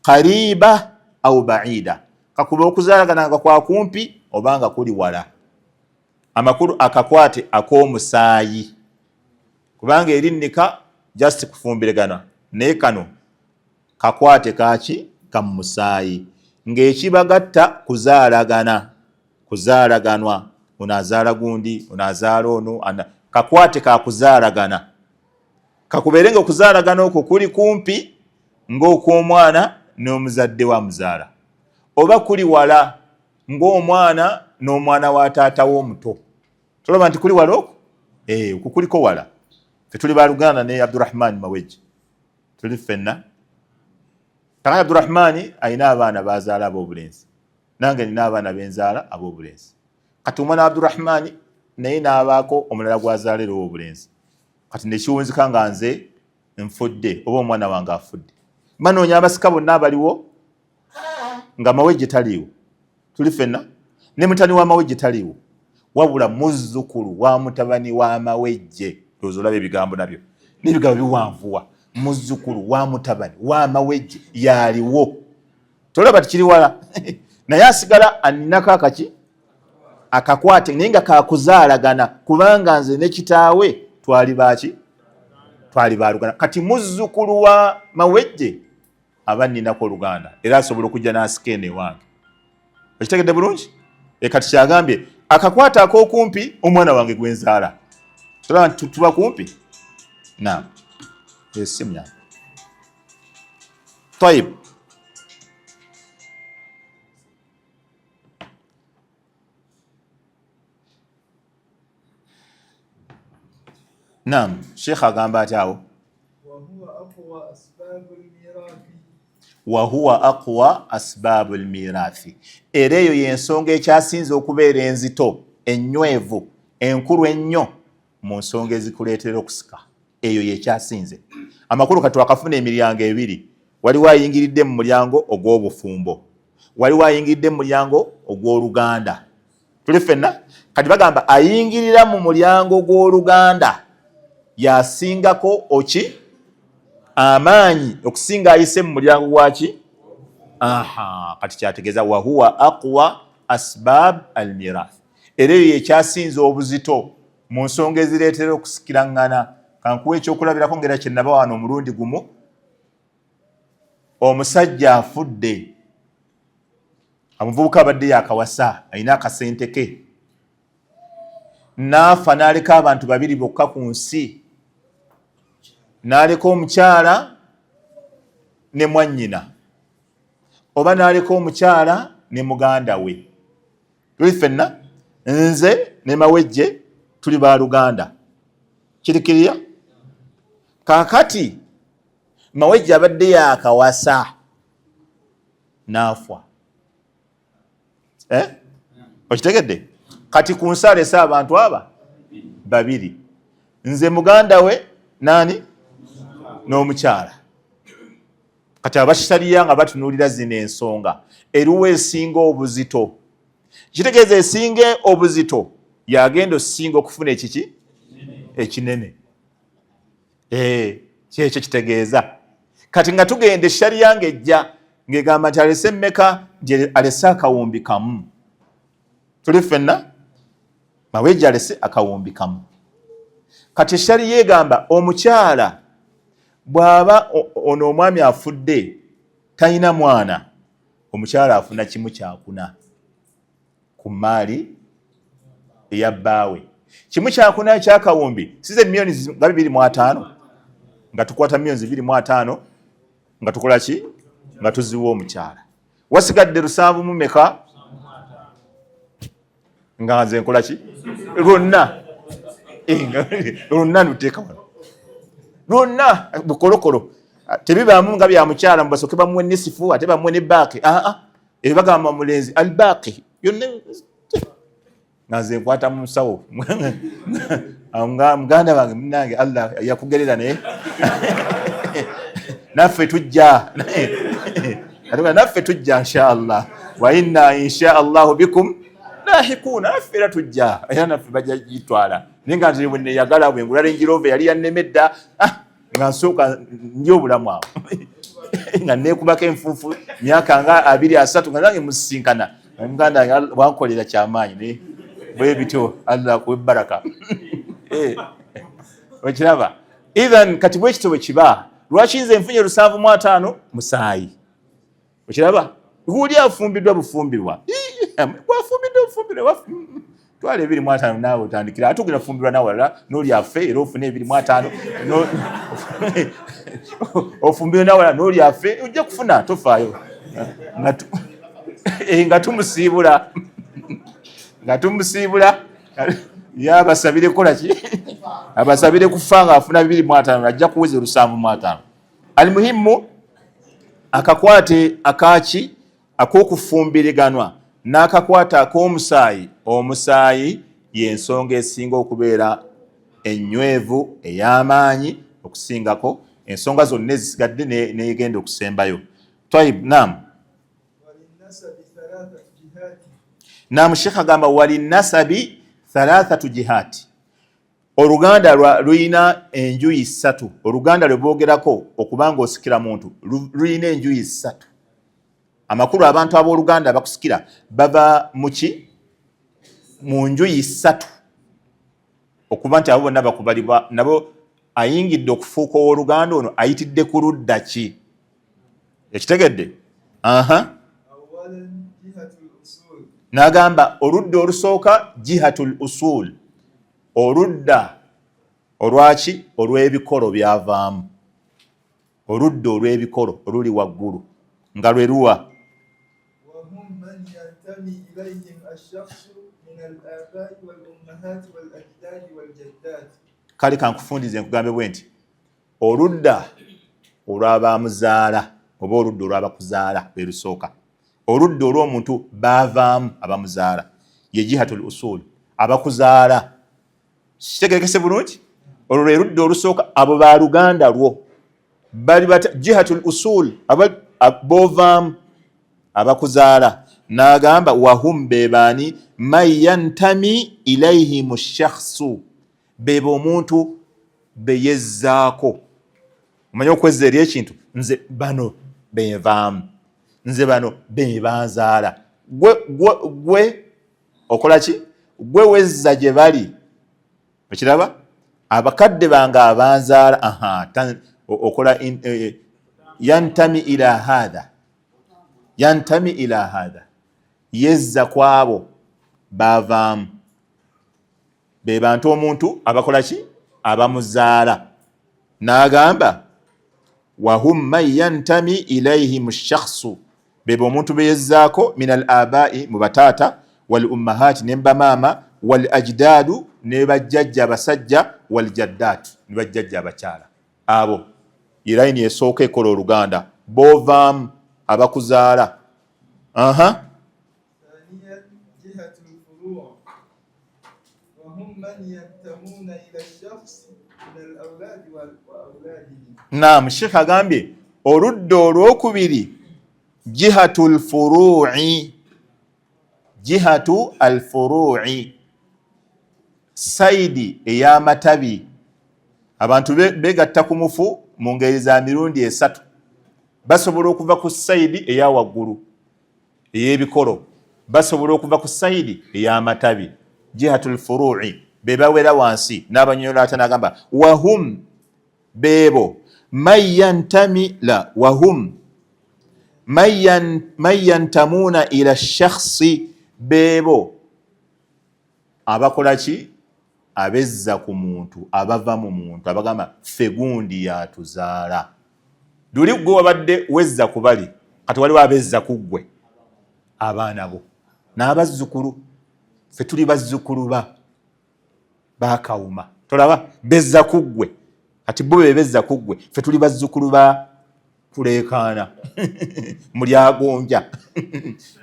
S1: qariba au baida, kakuba okuzaalagana nga kwa kumpi oba nga kuli wala. Amakulu akakwate ak'omusaayi, kubanga erinnika just kufumbiragana, naye kano kakwate kaki kamumusaayi, ng'ekibagatta kuzaalagana. Kuzaalaganwa, ono azaala gundi, ono azaala ono, kakwate kakuzaalagana, kakubeere nga okuzaalagana okwo kuli kumpi ng'okw'omwana n'omuzadde wa muzaala, oba kuli wala ng'omwana n'omwana wa taata w'omuto. Tolaba nti kuli wala okwo? Eh, okwo kuliko wala. Ffe tuli baluganda ne Abdurahman Mawejje, tuli ffenna. Kakati Abdurahmani alina abaana bazaala ab'obulenzi, nange nina abaana benzaala ab'obulenzi. Kati omwana wa Abdurahmani naye n'abaako omulala gwazaala era ow'obulenzi. Kati nekiwunzika nga nze nfudde oba omwana wange afudde, banoonya abasika bonna abaliwo nga Mawejje taliiwo, tuli ffenna ne mutani wa Mawejje taliiwo, wabula muzzukulu wa mutabani wa Mawejje. Ndowooza olaba ebigambo nabyo n'ebigambo biwanvuwa. Muzzukulu wa mutabani wa Mawejje yaliwo, tolaba tikiri wala naye asigala aninako akaki akakwate, naye nga kakuzaalagana, kubanga nze ne kitaawe twali baki, twali baluganda. Kati muzzukulu wa Mawejje aba nninako oluganda, era asobola okujja n'asika eno ewange. Okitegedde bulungi? E, kati kyagambye akakwata ak'okumpi omwana wange gwenzaala, tolaba nti tuba kumpi naam, esimu yange. Tayib, naam, sheikh agamba ati awo wahuwa aqwa asbaabu lmirathi, era eyo yensonga ekyasinze okubeera enzito ennywevu enkulu ennyo mu nsonga ezikuleetera okusika. Eyo yekyasinze amakulu. Kati wakafuna emiryango ebiri, waliwo ayingiridde mu mulyango ogw'obufumbo, waliwo ayingiridde mu mulyango ogw'oluganda. Tuli ffenna. Kati bagamba ayingirira mu mulyango gw'oluganda yasingako oki amaanyi okusinga ayise mu mulyango gwaki. Aha, kati kyategeeza wahuwa aqwa asbab almirath, era eyo yekyasinza obuzito mu nsonga ezireetera okusikiraŋŋana. Kankuwa ekyokulabirako ngera kyenaba wano omulundi gumu. Omusajja afudde, omuvubuka abadde yakawasa, alina akasente ke, n'afa n'aleka abantu babiri bokka ku nsi, n'aleka omukyala ne mwannyina, oba n'aleka omukyala ne muganda we. Tuli ffenna, nze ne Mawejje tuli baluganda, kirikiriya. Kaakati Mawejje abadde yakawasa n'afwa, eh? Okitegedde? Kati ku nsi alese abantu aba babiri, nze muganda we nani n'omukyala. Kati abashariya nga batunuulira zino ensonga, eruwa esinga obuzito? Kitegeeza esinga obuzito yagenda osinga okufuna ekiki ekinene. Eh, kyekyo kitegeeza. Kati nga tugenda eshariya ng'ejja ng'egamba nti alese mmeka, nti alese akawumbi kamu. Tuli ffenna, Mawejje alese akawumbi kamu. Kati eshariya egamba omukyala bw'aba ono omwami afudde talina mwana, omukyala afuna kimu kyakuna ku mmaali eya bbaawe. Kimu kyakuna ekyakawumbi size miliyoni nga 25, nga tukwata miliyoni 25 nga tukola ki? Nga tuziwa omukyala. Wasigadde lusanvu mu meka? Nga nze nkola ki? Lwonna lwonna nduteeka wano lwonna bukolokolo, tebibaamu nga bya mukyala mubasooke bamuwe nisifu ate bamuwe ne baaki. Aa, ebyo bagamba mulenzi albaaki yonna, nga nze nkwata mu nsawo. Muganda wange, munange, Allah yakugerera, naye naffe tujja, naffe tujja inshaallah, wa inna inshaallahu bikum lahikuuna, naffe era tujja, era naffe bajja gitwala. Naye nga nze bweneyagala bwengula Range Rover yali yannemedda, ah, nga nsooka ndi obulamu awo nga neekubako enfuufu myaka nga 20 30 nga nange musisinkana muganda wankolera kyamaanyi, naye bwe bityo, Allah akuwe baraka. Eh, okiraba? Ithan kati bwekityo bwe kiba, lwaki nze nfunye 75 musaayi? Okiraba, guli afumbiddwa bufumbirwa. Gwafumbidde ofumbire, twala 25 naawe otandikira, ate ogenda fumbirwa nawe walala n'oli afe era ofune 25, ofumbirwe nawe walala n'oli afe, ojja kufuna, tofaayo. Nga tumusiibula, nga tumusiibula, yabasabire kukola ki? Abasabire kufa nga afuna 25, ajja kuweza 75. Alimuhimu akakwate akaki ak'okufumbiriganwa n'akakwate ak'omusaayi. Omusaayi y'ensonga esinga okubeera ennywevu ey'amaanyi okusingako ensonga zonna ezisigadde n'egenda okusembayo. Tayib, naam. Naam, Sheikh agamba walinasabi thalathatu jihati, oluganda lulina enjuyi ssatu. Oluganda lwe boogerako okubanga osikira muntu lulina enjuyi ssatu. Amakulu abantu abooluganda abakusikira bava muki mu njuyi ssatu, okuba nti abo bonna bakubalibwa nabo. Ayingidde okufuuka owooluganda ono ayitidde ku ludda ki? Ekitegedde? Aha, n'agamba oludda olusooka jihatul usul, oludda olwaki? Olw'ebikolo byavaamu, oludda olw'ebikolo oluli waggulu nga lwe luwa kale kankufundize nkugambe bwe nti oludda olw'abamuzaala oba oludda olw'abakuzaala lwe lusooka. Oludda olw'omuntu baavaamu abamuzaala ye jihatul usul, abakuzaala. Kitegerekese bulungi? Olwo lwe ludda olusooka, abo baluganda lwo bali bata jihatul usul, bovaamu abakuzaala. N'agamba wahum bebaani? Man yantami ilaihim shakhsu, beba omuntu beyezzaako. Omanye okwezza eri ekintu, nze bano benvaamu, nze bano bebanzaala. Gwe okola ki? Gwe wezza gye bali, okiraba? Abakadde bange abanzaala, aha, okola yantami ila hatha, yantami ila hatha, yezza kwabo bavaamu, be bantu omuntu abakola ki? Abamuzaala. N'agamba wahum man yantami ilaihim shakhsu, beba omuntu beyezzaako, min al abai, mu bataata, wal ummahati, ne bamaama, wal ajdaadu, ne bajjajja abasajja, wal jaddaat, ne bajjajja abakyala. Abo ye layini esooka ekola oluganda, boovaamu abakuzaala. Aha.
S2: ثانيا جهة الفروع وهم من ينتمون إلى الشخص من الأولاد وأولاده.
S1: Naam, Sheikh agambye oludda olwokubiri jihatu lfuru'i, jihatu alfuru'i, side ey'amatabi. Abantu begatta ku mufu mu ngeri za mirundi esatu. Basobola okuva ku side eya waggulu ey'ebikolo, basobola okuva ku side ey'amatabi, jihatu lfuru'i, be bawera wansi. N'abanyonyola ate n'agamba wahum beebo man yantami la wahum man yantamuuna ila shakhsi, beebo abakola ki? Abezza ku muntu, abava mu muntu, abagamba ffe gundi yatuzaala. Luli gwe wabadde wezza ku bali, kati waliwo abezza ku ggwe, abaana bo n'abazzukulu. Ffe tuli bazzukulu ba bakawuma, tolaba bezza ku ggwe? Kati bo be bezza ku ggwe, ffe tuli bazzukulu ba kuleekaana mulyagonja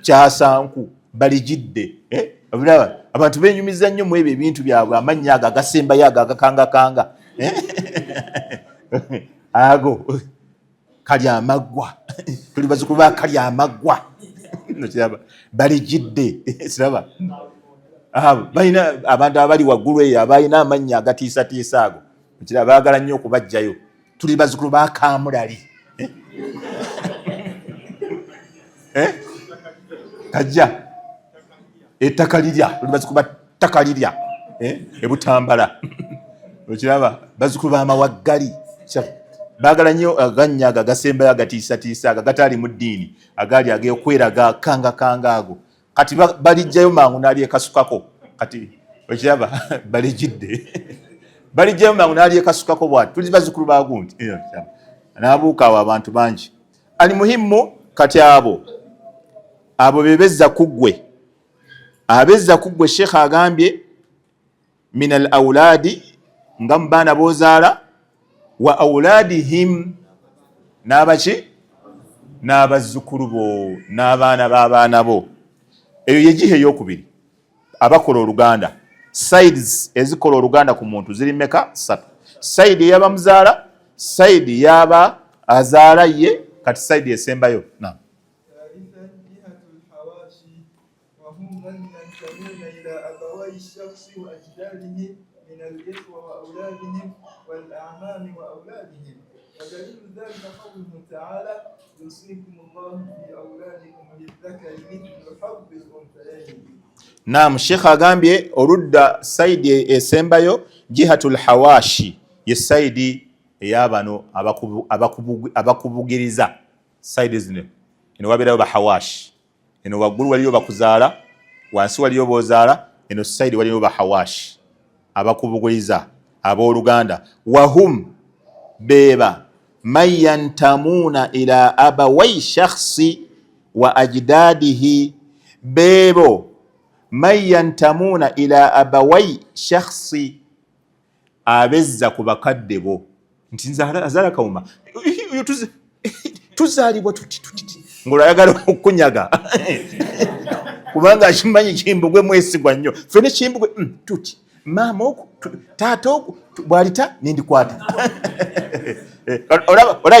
S1: kyasanku baligidde. Eh? Olaba abantu benyumiza nnyo mu ebyo ebintu byabwe, amannya ago agasembayo, ago agakangakanga. Eh? Ago kali amaggwa, tuli bazzukulu ba kali amaggwa. Nokiraba baligidde, siraba balina abantu abali waggulu eyo abalina amannya agatiisatiisa ago, okiraba baagala nnyo okubajjayo. Tuli bazzukulu ba kamulali. Eh? Kajja ettaka lirya, tuli bazzukulu ba ttaka lirya. Eh? Ebutambala, okiraba bazzukulu b'amawaggali baagala nnyo agannya ago agasembayo agatiisatiisa, ago agataali mu ddiini, agaali ag'okweraga kangakanga ago. Kati balijjayo mangu n'alyekasukako. Kati okiraba balijidde, balijjayo mangu n'alyekasukako bwati, tuli bazzukulu ba gundi. N'abuuka awo abantu bangi. Alimuhimmu, kati abo bebezza ku ggwe, abezza ku ggwe. Sheekh agambye min al auladi, nga mu baana b'ozaala, wa auladihim, n'abaki, n'abazzukulu bo, n'abaana b'abaana bo. Eyo ye jiha eyokubiri, abakola oluganda. Sides ezikola oluganda ku muntu ziri meka? Ssatu. Side eyabamuzaala, side yaba azaala ye, kati side esembayo na
S2: ثالثا جهة الحواشي وهم من ينتمون إلى أبوي الشخص وأجداده من الإخوة وأولادهم والأعمام وأولادهم. ودليل ذلك قوله تعالى: يوصيكم الله في أولادكم للذكر مثل حظ الأنثيين.
S1: Naam, Sheekh agambye oludda, side esembayo, jihatul hawashi, ye side ey'abano abakubugiriza. Side zino eno wabeerayo bahawashi, eno waggulu waliyo bakuzaala, wansi waliyo bozaala, eno side waliyo bahawashi, abakubugiriza, abooluganda. Wahum, beba man yantamuuna ila abawai shakhsi wa ajdadihi, beebo man yantamuuna ila abawai shakhsi, abezza ku bakadde bo, nti nze azaala Kawuma, oyo tuzaalibwa tuti tuti, ng'olwayagala okunyaga kubanga akimanyi Kimbugwe mwesigwa nnyo. Ffe ne Kimbugwe tuti maama oku, taata oku, bw'alita nendikwata. Olaba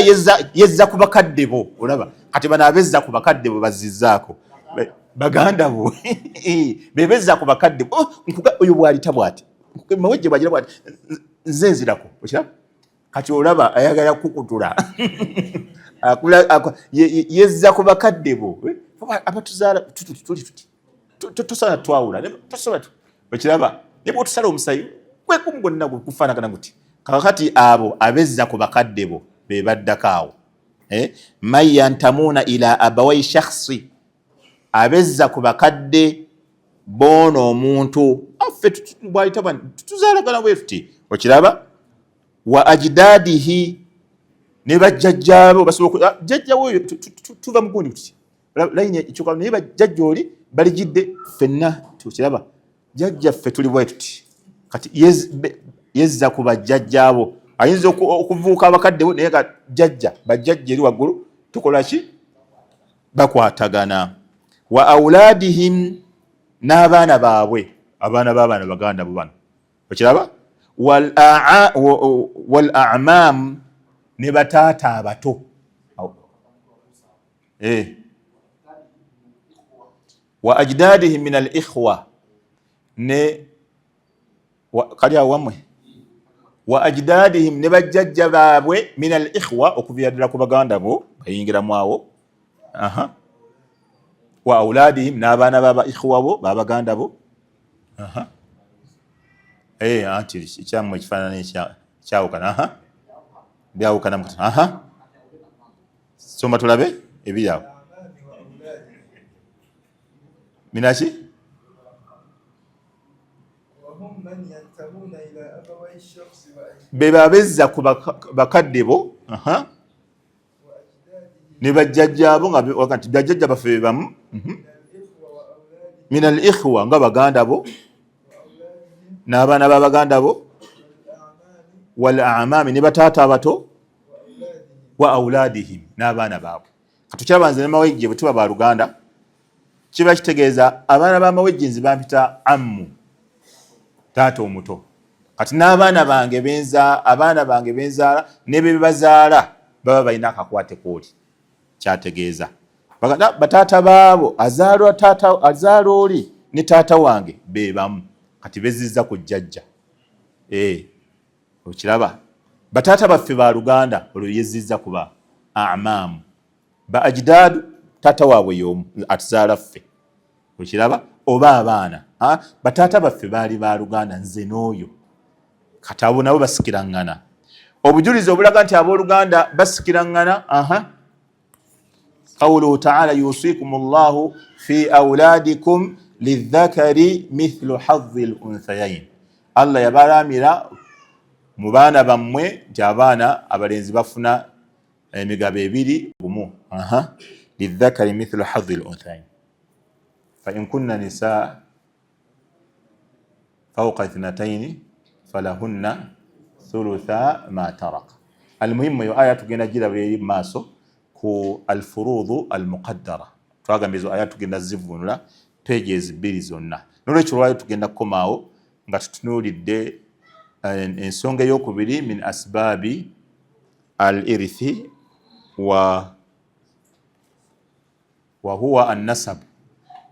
S1: yezza ku bakadde bo. Olaba kati bano abezza ku bakadde bo bazizzaako baganda bo, bebezza ku bakadde bo. Oh, oyo bw'alita bw'ati, Mawejje bwagira bw'ati, nze nzirako. Okiraba kati, olaba ayagala kukutula. Yezza ku bakadde bo. Abatuzaala tuli tuti, tosobola twawula, tosobola. Okiraba, ne bwotusala omusayi gwekumu gwonna gufaanagana guti. Kakati abo abezza ku bakadde bo be baddako awo. Man yantamuuna ila abawai shakhsi, abezza ku bakadde boono omuntu affe bwayita tuzaalagana bwe tuti. Okiraba, wa ajdadihi, ne bajjajjaabo basobola jjajjawo oyo tuva mu gundi tuti, layini ekyuka, naye bajjajja oli balijidde ffenna. Tukiraba, jjajja ffe tuli bwe tuti. Kati yezza ku bajjajjaabo, ayinza okuvuuka abakadde bo, naye nga jjajja bajjajja eri waggulu tukola ki? Bakwatagana. Wa auladihim, n'abaana baabwe, abaana b'abaana baganda bo bano. Okiraba, wal a'mam, ne bataata abato. Wa ajdadihim min al ikhwa, ne kali awo wammwe, wa ajdadihim, ne bajjajja baabwe, min al ikhwa, okuviira ddala ku baganda bo bayingiramu awo. Aha. Wa auladihim, n'abaana baba ikhwa bo, babaganda bo. Aha. Anti ekyammwe ekifaananyi kyawukana. Aha, byawukana. Aha, soma tulabe ebiri awo.
S2: الأعمام وأولادهم.
S1: Minaki.
S2: وهم من ينتمون إلى أبوي الشخص
S1: be babezza ku bakadde bo. Aha.
S2: وأجداده.
S1: Ne bajjajjaabo, nga nti bajjajja baffe be bamu.
S2: من الإخوة وأولادهم.
S1: Min al ikhwa, nga baganda bo.
S2: وأولادهم.
S1: N'abaana b'abaganda bo.
S2: والأعمام.
S1: Wal amami, ne bataata abato.
S2: وأولادهم.
S1: Wa auladihim, n'abaana baabwe. Katukyaba nze ne Mawejje bwe tuba baluganda, kiba kitegeeza abaana b'Amawejje nze bampita ammu, taata omuto. Kati n'abaana bange benza, abaana bange benzaala ne be bazaala baba balina akakwate kooli. Kyategeeza bataata baabo, azaalwa taata, azaala oli ne taata wange be bamu. Kati bezizza ku jjajja. Okiraba, bataata baffe ba luganda, olwo yezizza kuba amaamu, ba ajidaadu, taata waabwe y'omu atuzaala ffe. Okiraba, oba abaana bataata baffe baali ba luganda, nze n'oyo. Kati abo nabo basikiraŋŋana. Obujulizi obulaga nti abooluganda basikiraŋŋana. Aha. Qawluhu taala yusikum llahu fi auladikum lidhakari mithlu hadhi lunthayain, Allah yabalamira mu baana bammwe nti abaana abalenzi bafuna emigabo ebiri gumu. Lidhakari mithlu hadhi lunthayain fa in kunna nisaa fauqa ithnataini falahunna thulutha ma taraka. Almuhimu eyo aya tugenda giraba eri mumaaso ku alfurudhu almuqaddara. Twagamba ezo aya tugenda zivunula pages bbiri zonna. Nolwekyo lwayo tugenda kukomaawo nga tutunuulidde ensonga eyokubiri min asbaabi al irithi wa wahuwa annasab.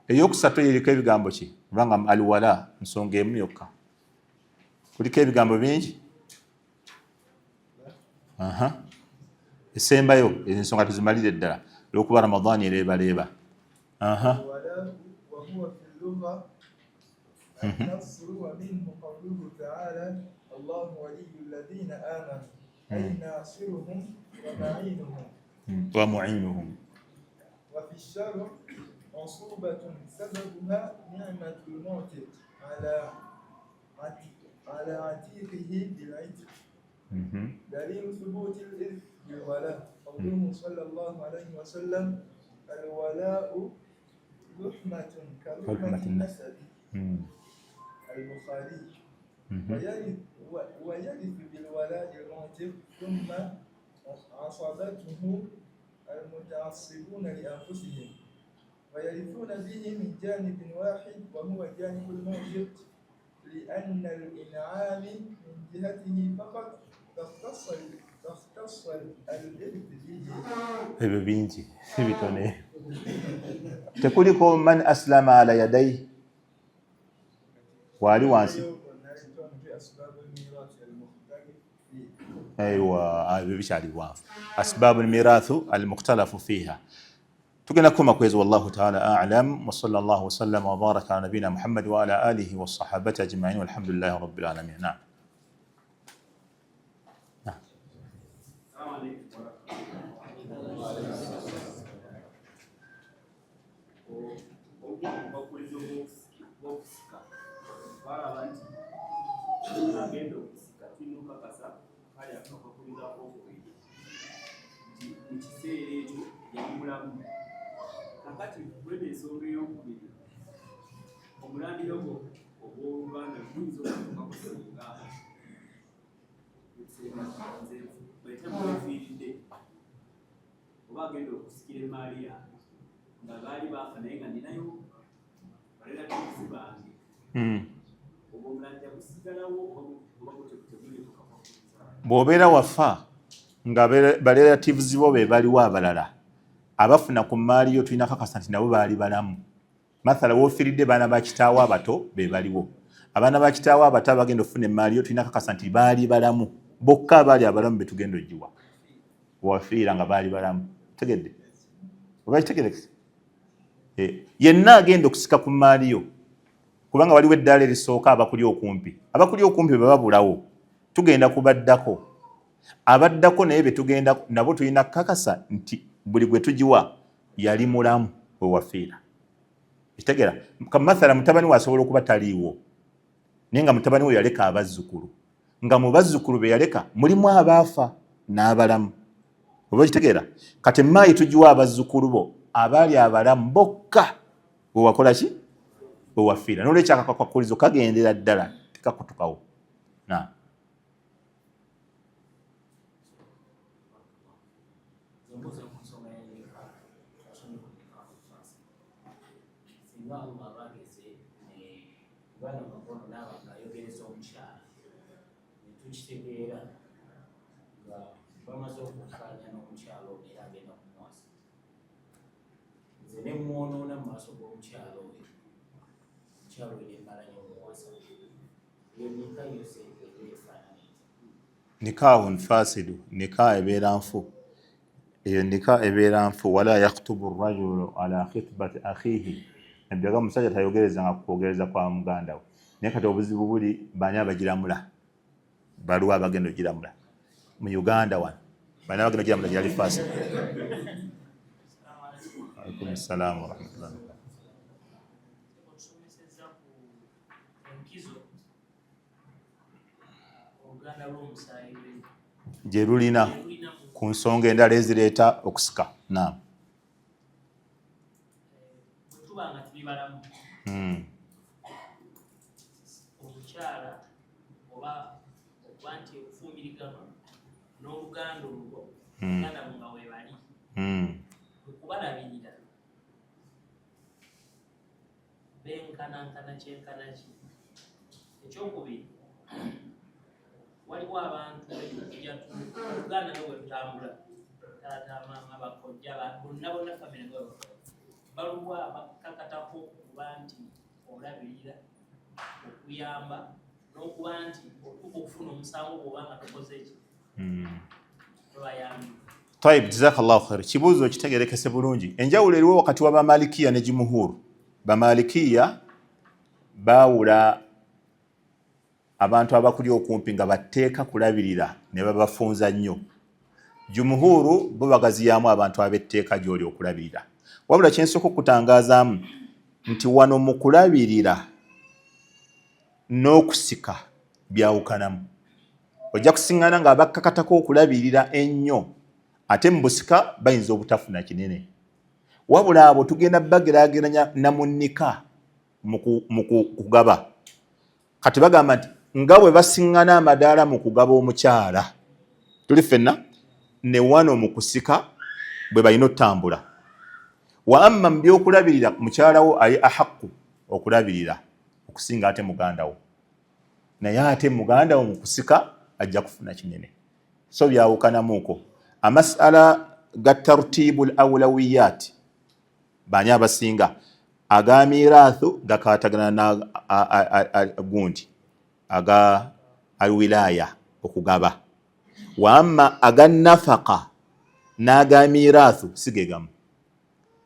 S1: Eyokusatu eyo eriko ebigambo ki? Kubanga alwala nsonga emu yokka, kuliko ebigambo bingi. Esembayo ensonga tuzimalire ddala olwokuba Ramadhani ereebaleeba. Wa muinuhum.
S2: وفي الشرع عصوبة سببها نعمة المعتق على عتيقه بالعتق. دليل ثبوت الإرث بالولاء قوله صلى الله عليه وسلم الولاء لحمة كلحمة النسب. البخاري. ويرث بالولاء المعتق ثم عصبته المتعصبون لأنفسهم ويرثون به من جانب واحد وهو جانب المعتق لأن الإنعام من جهته فقط فاختص الإرث به.
S1: Ebyo bingi si bitone. Tekuliko man aslama ala yadai waali wansi. Aiwa, ebyo bikyali bwanvu. Asbabu lmirathu almukhtalafu fiha tugenda kukoma kwezo. Wallahu taala alam wa sallallahu wasallama wa baraka ala nabina Muhammad wa ala alihi wa sahabati ajmain walhamdulillahi rabbil alamin. Naam.
S3: Agenda okusika tulina okukakasa kale akakwakkulizo ak'okubiri nti mu kiseera ekyo yali mulamu. Kakati kweno ensonga ey'okubiri omulandira gwo ogw'oluganda guyinza okutuukako singa nze bwetemufiiridde oba agenda okusikira emaali yange nga baali baafa naye nga ninayo barelatives bange, ogwo omulandira gusigalawo oba teguliiko?
S1: Bw'obeera wafa nga barelatives bo be baliwo abalala abafuna ku mmaali yo, tulina kakasa nti nabo baali balamu. Mathala woofiiridde baana ba kitaawo abato be baliwo, abaana ba kitaawo abato abagenda okufuna emmaali yo tulina kakasa nti baali balamu. Bokka abaali abalamu be tugenda ogiwa. Wafiira nga baali balamu, tegedde oba kitegerekese? Yenna agenda okusika ku mmaali yo, kubanga waliwo eddaala erisooka abakuli okumpi, abakuli okumpi bwe babulawo tugenda kubaddako, abaddako naye betugenda nabo tulina kakasa nti buli gwe tugiwa yali mulamu we wafiira. Kitegeera? Mathala mutabani we asobola okuba taliiwo naye nga mutabani we yaleka abazzukulu, nga mu bazzukulu be yaleka mulimu abaafa n'abalamu, oba okitegeera? Kati emmaayi tugiwa abazzukulu bo abaali abalamu bokka we wakola ki, we wafiira. Nolwekyo akakwakulizo kagendera ddala tekakutukawo. Na
S4: Mbuuza ku nsonga ya nikah, asomye ku nikah fasid. Singa Allah abageze ne muganda wange ono naaba ng'ayogereza omukyala ne tukitegeera nga bamaze okukkaanya n'omukyala ono era agenda kumuwasa, nze ne mwonoona mu maaso g'omukyala oyo, omukyala oyo ne mmala ne muwasa, eyo nikah yo ebeera efaanana etya?
S1: Nikahun fasidu, nikah ebeera nfu, eyo nikah ebeera nfu. Wala yakhtubu rajulu ala khitbati akhihi, nabbi agamba omusajja tayogerezanga ku kwogereza kwa muganda we. Naye kati obuzibu buli bani abagiramula, baliwo abagenda ogiramula mu Uganda wano, bani abagenda ogiramula gyali fasid? Alaikum salaam wa rahmatullahi wa barakatuh.
S4: Otusomesezza ku enkizo oluganda lw'omusaayi
S1: gye lulina
S4: lulina mu
S1: ku nsonga endala ezireeta okusika. Naam.
S4: Bwe tuba nga tuli balamu, omukyala oba okuba nti okufumbiriganwa n'oluganda olwo, baganda bo nga weebali, okubalabirira benkanankana kyenkana ki? Ekyokubiri, waliwo abantu tujja oluganda nga bwe tutambula, taata, maama, bakojja, bonna bonna, famire nga bwe bakola, baluwa abakakatako okuba nti olabirira, okuyamba n'okuba nti otuuka okufuna omusango bw'oba nga tokoze ki, tobayambi?
S1: Tayib, jazakallahu khair. Kibuuzo kitegerekese bulungi. Enjawulo eriwo wakati wa bamalikiya ne jumuhuru. Bamalikiya baawula abantu abakuli okumpi nga batteeka kulabirira ne babafunza nnyo. Jumuhuru bo bagaziyaamu abantu ab'etteeka gy'oli okulabirira. Wabula kye nsooka okutangaazaamu nti wano mu kulabirira n'okusika byawukanamu. Ojja kusiŋŋana nga abakkakatako okulabirira ennyo ate mu busika bayinza obutafuna kinene. Wabula abo tugenda bageraageranya na mu nnika mu kugaba. Kati bagamba nti nga bwe basiŋŋana amadaala mu kugaba omukyala, tuli ffenna ne wano mu kusika bwe balina otambula. Wa amma mu by'okulabirira, mukyala wo ali ahakku okulabirira okusinga ate muganda wo, naye ate muganda wo mu kusika ajja kufuna kinene. So byawukanamuuko. Amasala ga tartibu l aulawiyat, baani abasinga, aga mirathu gakatagana na gundi aga alwilaya okugaba. Wa amma aga nafaka n'aga mirathu si ge gamu.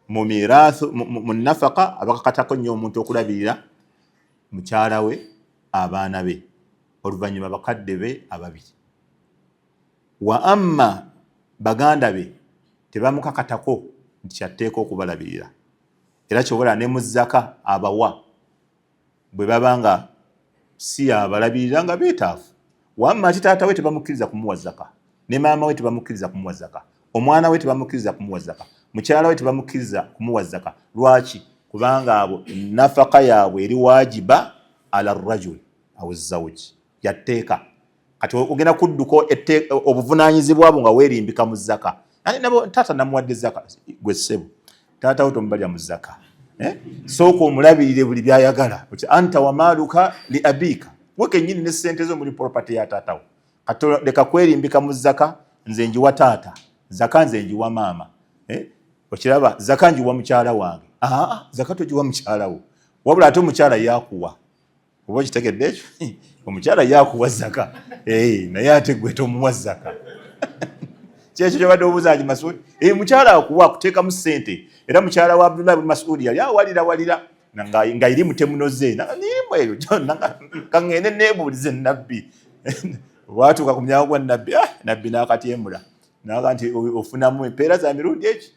S1: Mu mirathu, mu nafaka abakakatako nnyo omuntu okulabirira mukyala we, abaana be, oluvannyuma bakadde be ababiri. Wa amma baganda be tebamukakatako nti kyatteeka okubalabirira. Era kyobola ne mu zaka abawa bwe baba nga si yabalabirira nga beetaavu. Wamma ate taata we tebamukkiriza kumuwa zaka, ne maama we tebamukkiriza kumuwa zaka, omwana we tebamukkiriza kumuwa zaka, mukyala we tebamukkiriza kumuwa zaka. Lwaki? Kubanga abo nafaka yaabwe eri wajiba ala rajul aw zawji, yatteeka. Kati ogenda kudduka obuvunaanyizibwa bwo nga weerimbika mu zaka. Nabo taata namuwadde zaka, gwe ssebo taata wo tomubalira mu zaka, eh? Sooka omulabirire buli byayagala. Anta wamaaluka li abiika, we kennyini ne ssente zo muli property ya taata wo. Kati leka kwerimbika mu zaka, nze njiwa taata zaka, nze njiwa maama, eh? Okiraba, zaka njiwa mukyala wange. Aa, zaka togiwa mukyala wo, wabula ate omukyala yakuwa. Oba okitegedde ekyo? Omukyala yakuwa zaka, eh, naye ate gwe tomuwa zaka. Kyekyo kyobadde obuuza Haji Masudi. Eh, mukyala akuwa, akuteekamu ssente. Era mukyala wa Abdullah bin Masudi yali awalira walira nga iri mutemunoze nirimu eyo kaŋŋende neebuulize nabbi. Bwatuuka ku mulyango gwa nabbi, nabbi n'akatyemula naga nti ofunamu empeera za mirundi eki,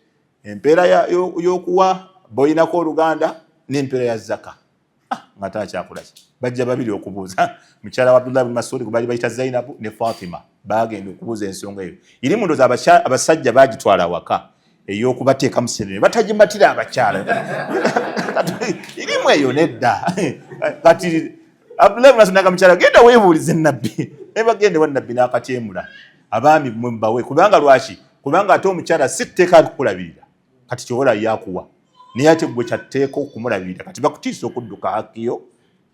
S1: empeera y'okuwa boyinako oluganda n'empeera ya zaka. Nga takyakolaki. Bajja babiri okubuuza mukyala wa Abdullah bin Masudi gwe baali bayita Zainabu ne Fatima, bagenda okubuuza ensonga eyo. Iri mundoza abasajja bagitwala waka ey'okubateekamu ssente ne batagimatira abakyala. Irimu eyo nedda. Kati Abdullah bin Masudi naga mukyala, genda weebuulize nabbi. Ne bagenda ewa nabbi n'akatyemula, abaami mwe mubawe. Kubanga lwaki? Kubanga ate omukyala si tteeka kukulabirira. Kati kyobola yakuwa, naye ate gwe kyatteeka okumulabirira. Kati bakutiisa okudduka hakiyo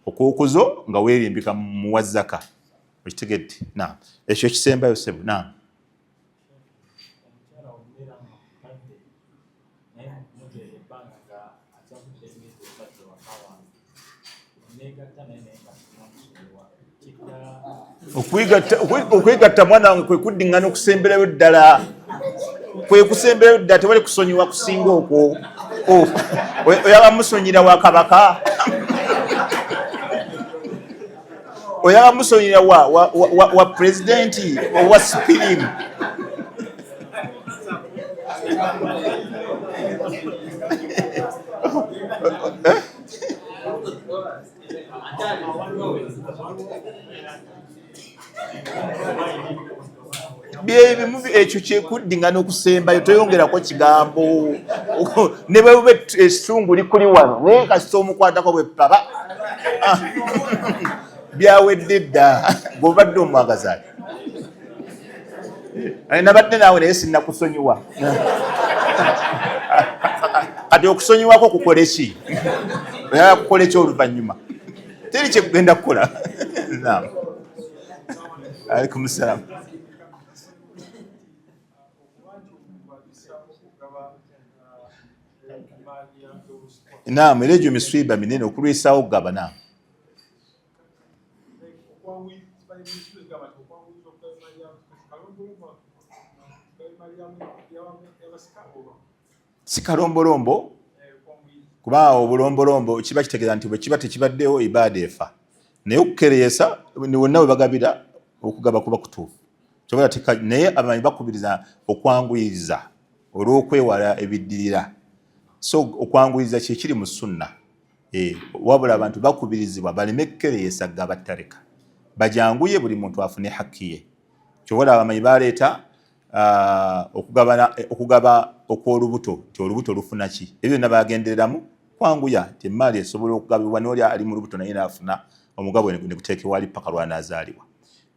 S1: okwokuzo nga weerimbika muwa zaka. Okitegedde? Naam, ekyo ekisembayo ssebo. Naam.
S5: Omukyala omubeera nga mukadde naye muteera ebbanga nga akyakudde emyezi 3 ewaka wange, neegatta naye, naye nga sinamusonyiwa, kidda?
S1: Okwegatta mwana wange kwe kuddiŋŋana okusemberayo ddala, kwe kusemberayo ddala. Tewali kusonyiwa kusinga okwo. Oyaba musonyira wa kabaka, oyaba musonyira wa pulezidenti owa sipirimu. Byebimu ekyo kyekuddingana okusembayo, toyongerako kigambo ne bwe essungu likuli wano, naye kasita omukwatako bwe paba byawedde dda. Bw'obadde omwagaza nabadde naawe, naye sinnakusonyiwa. Kati okusonyiwako kukole ki? Oyagala kukole ki oluvannyuma? Teri kyekugenda kukola. Naam, alaikum salaam. Naam, era egyo miswiba minene okulwisawo okugaba. Naam, si kalombolombo, kuba obulombolombo kiba kitegeeza nti bwe kiba tekibaddewo ibaada efa, naye okukereesa wonna we bagabira okugaba kuba kutuufu. Naye abamanyi bakubiriza okwanguyiriza olw'okwewala ebiddirira, so okwanguyiriza kyekiri mu sunna. Wabula abantu bakubirizibwa baleme kukereesa gaba tarika, bajanguye buli muntu afune hakki ye. Kyobola abamanyi baleeta okugaba okw'olubuto nti olubuto lufuna ki, ebyo byonna bagendereramu kwanguya nti emaali esobola okugabibwa n'oli ali mu lubuto naye naafuna omugabo ne guteekebwa ali paka lwanaazaalibwa.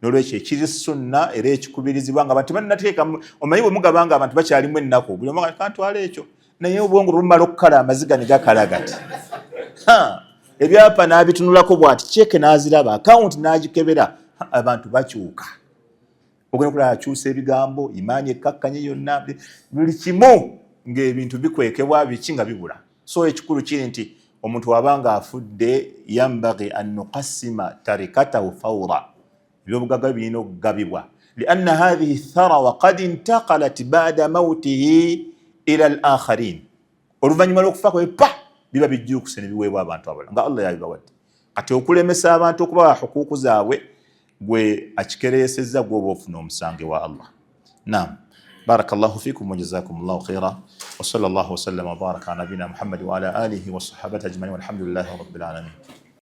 S1: Nolwekyo ekiri sunna era ekikubirizibwa nga abantu bannateekamu, omanyi bwe mugaba nga abantu bakyalimu ennaku, buli omu kantwala ekyo, naye obwongo bumala okukala amaziga ne gakala gati, ebyapa n'abitunulako bw'ati, ceeke n'aziraba, akawunti n'agikebera, abantu bakyuka, ogenda okulaba akyusa ebigambo, imaani ekkakkanye yonna, buli kimu ng'ebintu bikwekebwa biki nga bibula. So ekikulu kiri nti omuntu wabanga afudde, yambagi an nuqassima tarikatahu fawra, ebyobugagga birina okugabibwa, lianna hathihi tharawa qad intaqalat bada mautihi ila al akharin. Oluvannyuma lw'okufa kwe pa biba bijjulukuse ne biweebwa abantu abalala nga Allah yabibawadde. Kati okulemesa abantu okubawa hukuuku zaabwe, gwe akikereesezza gwoba ofuna omusange wa Allah. Naam, barakallahu fikum wa jazakumullahu khaira, wa sallallahu wa sallama wa baraka ala nabina Muhammad wa ala alihi wa sahabati ajmain, walhamdulillahi rabbil alamin.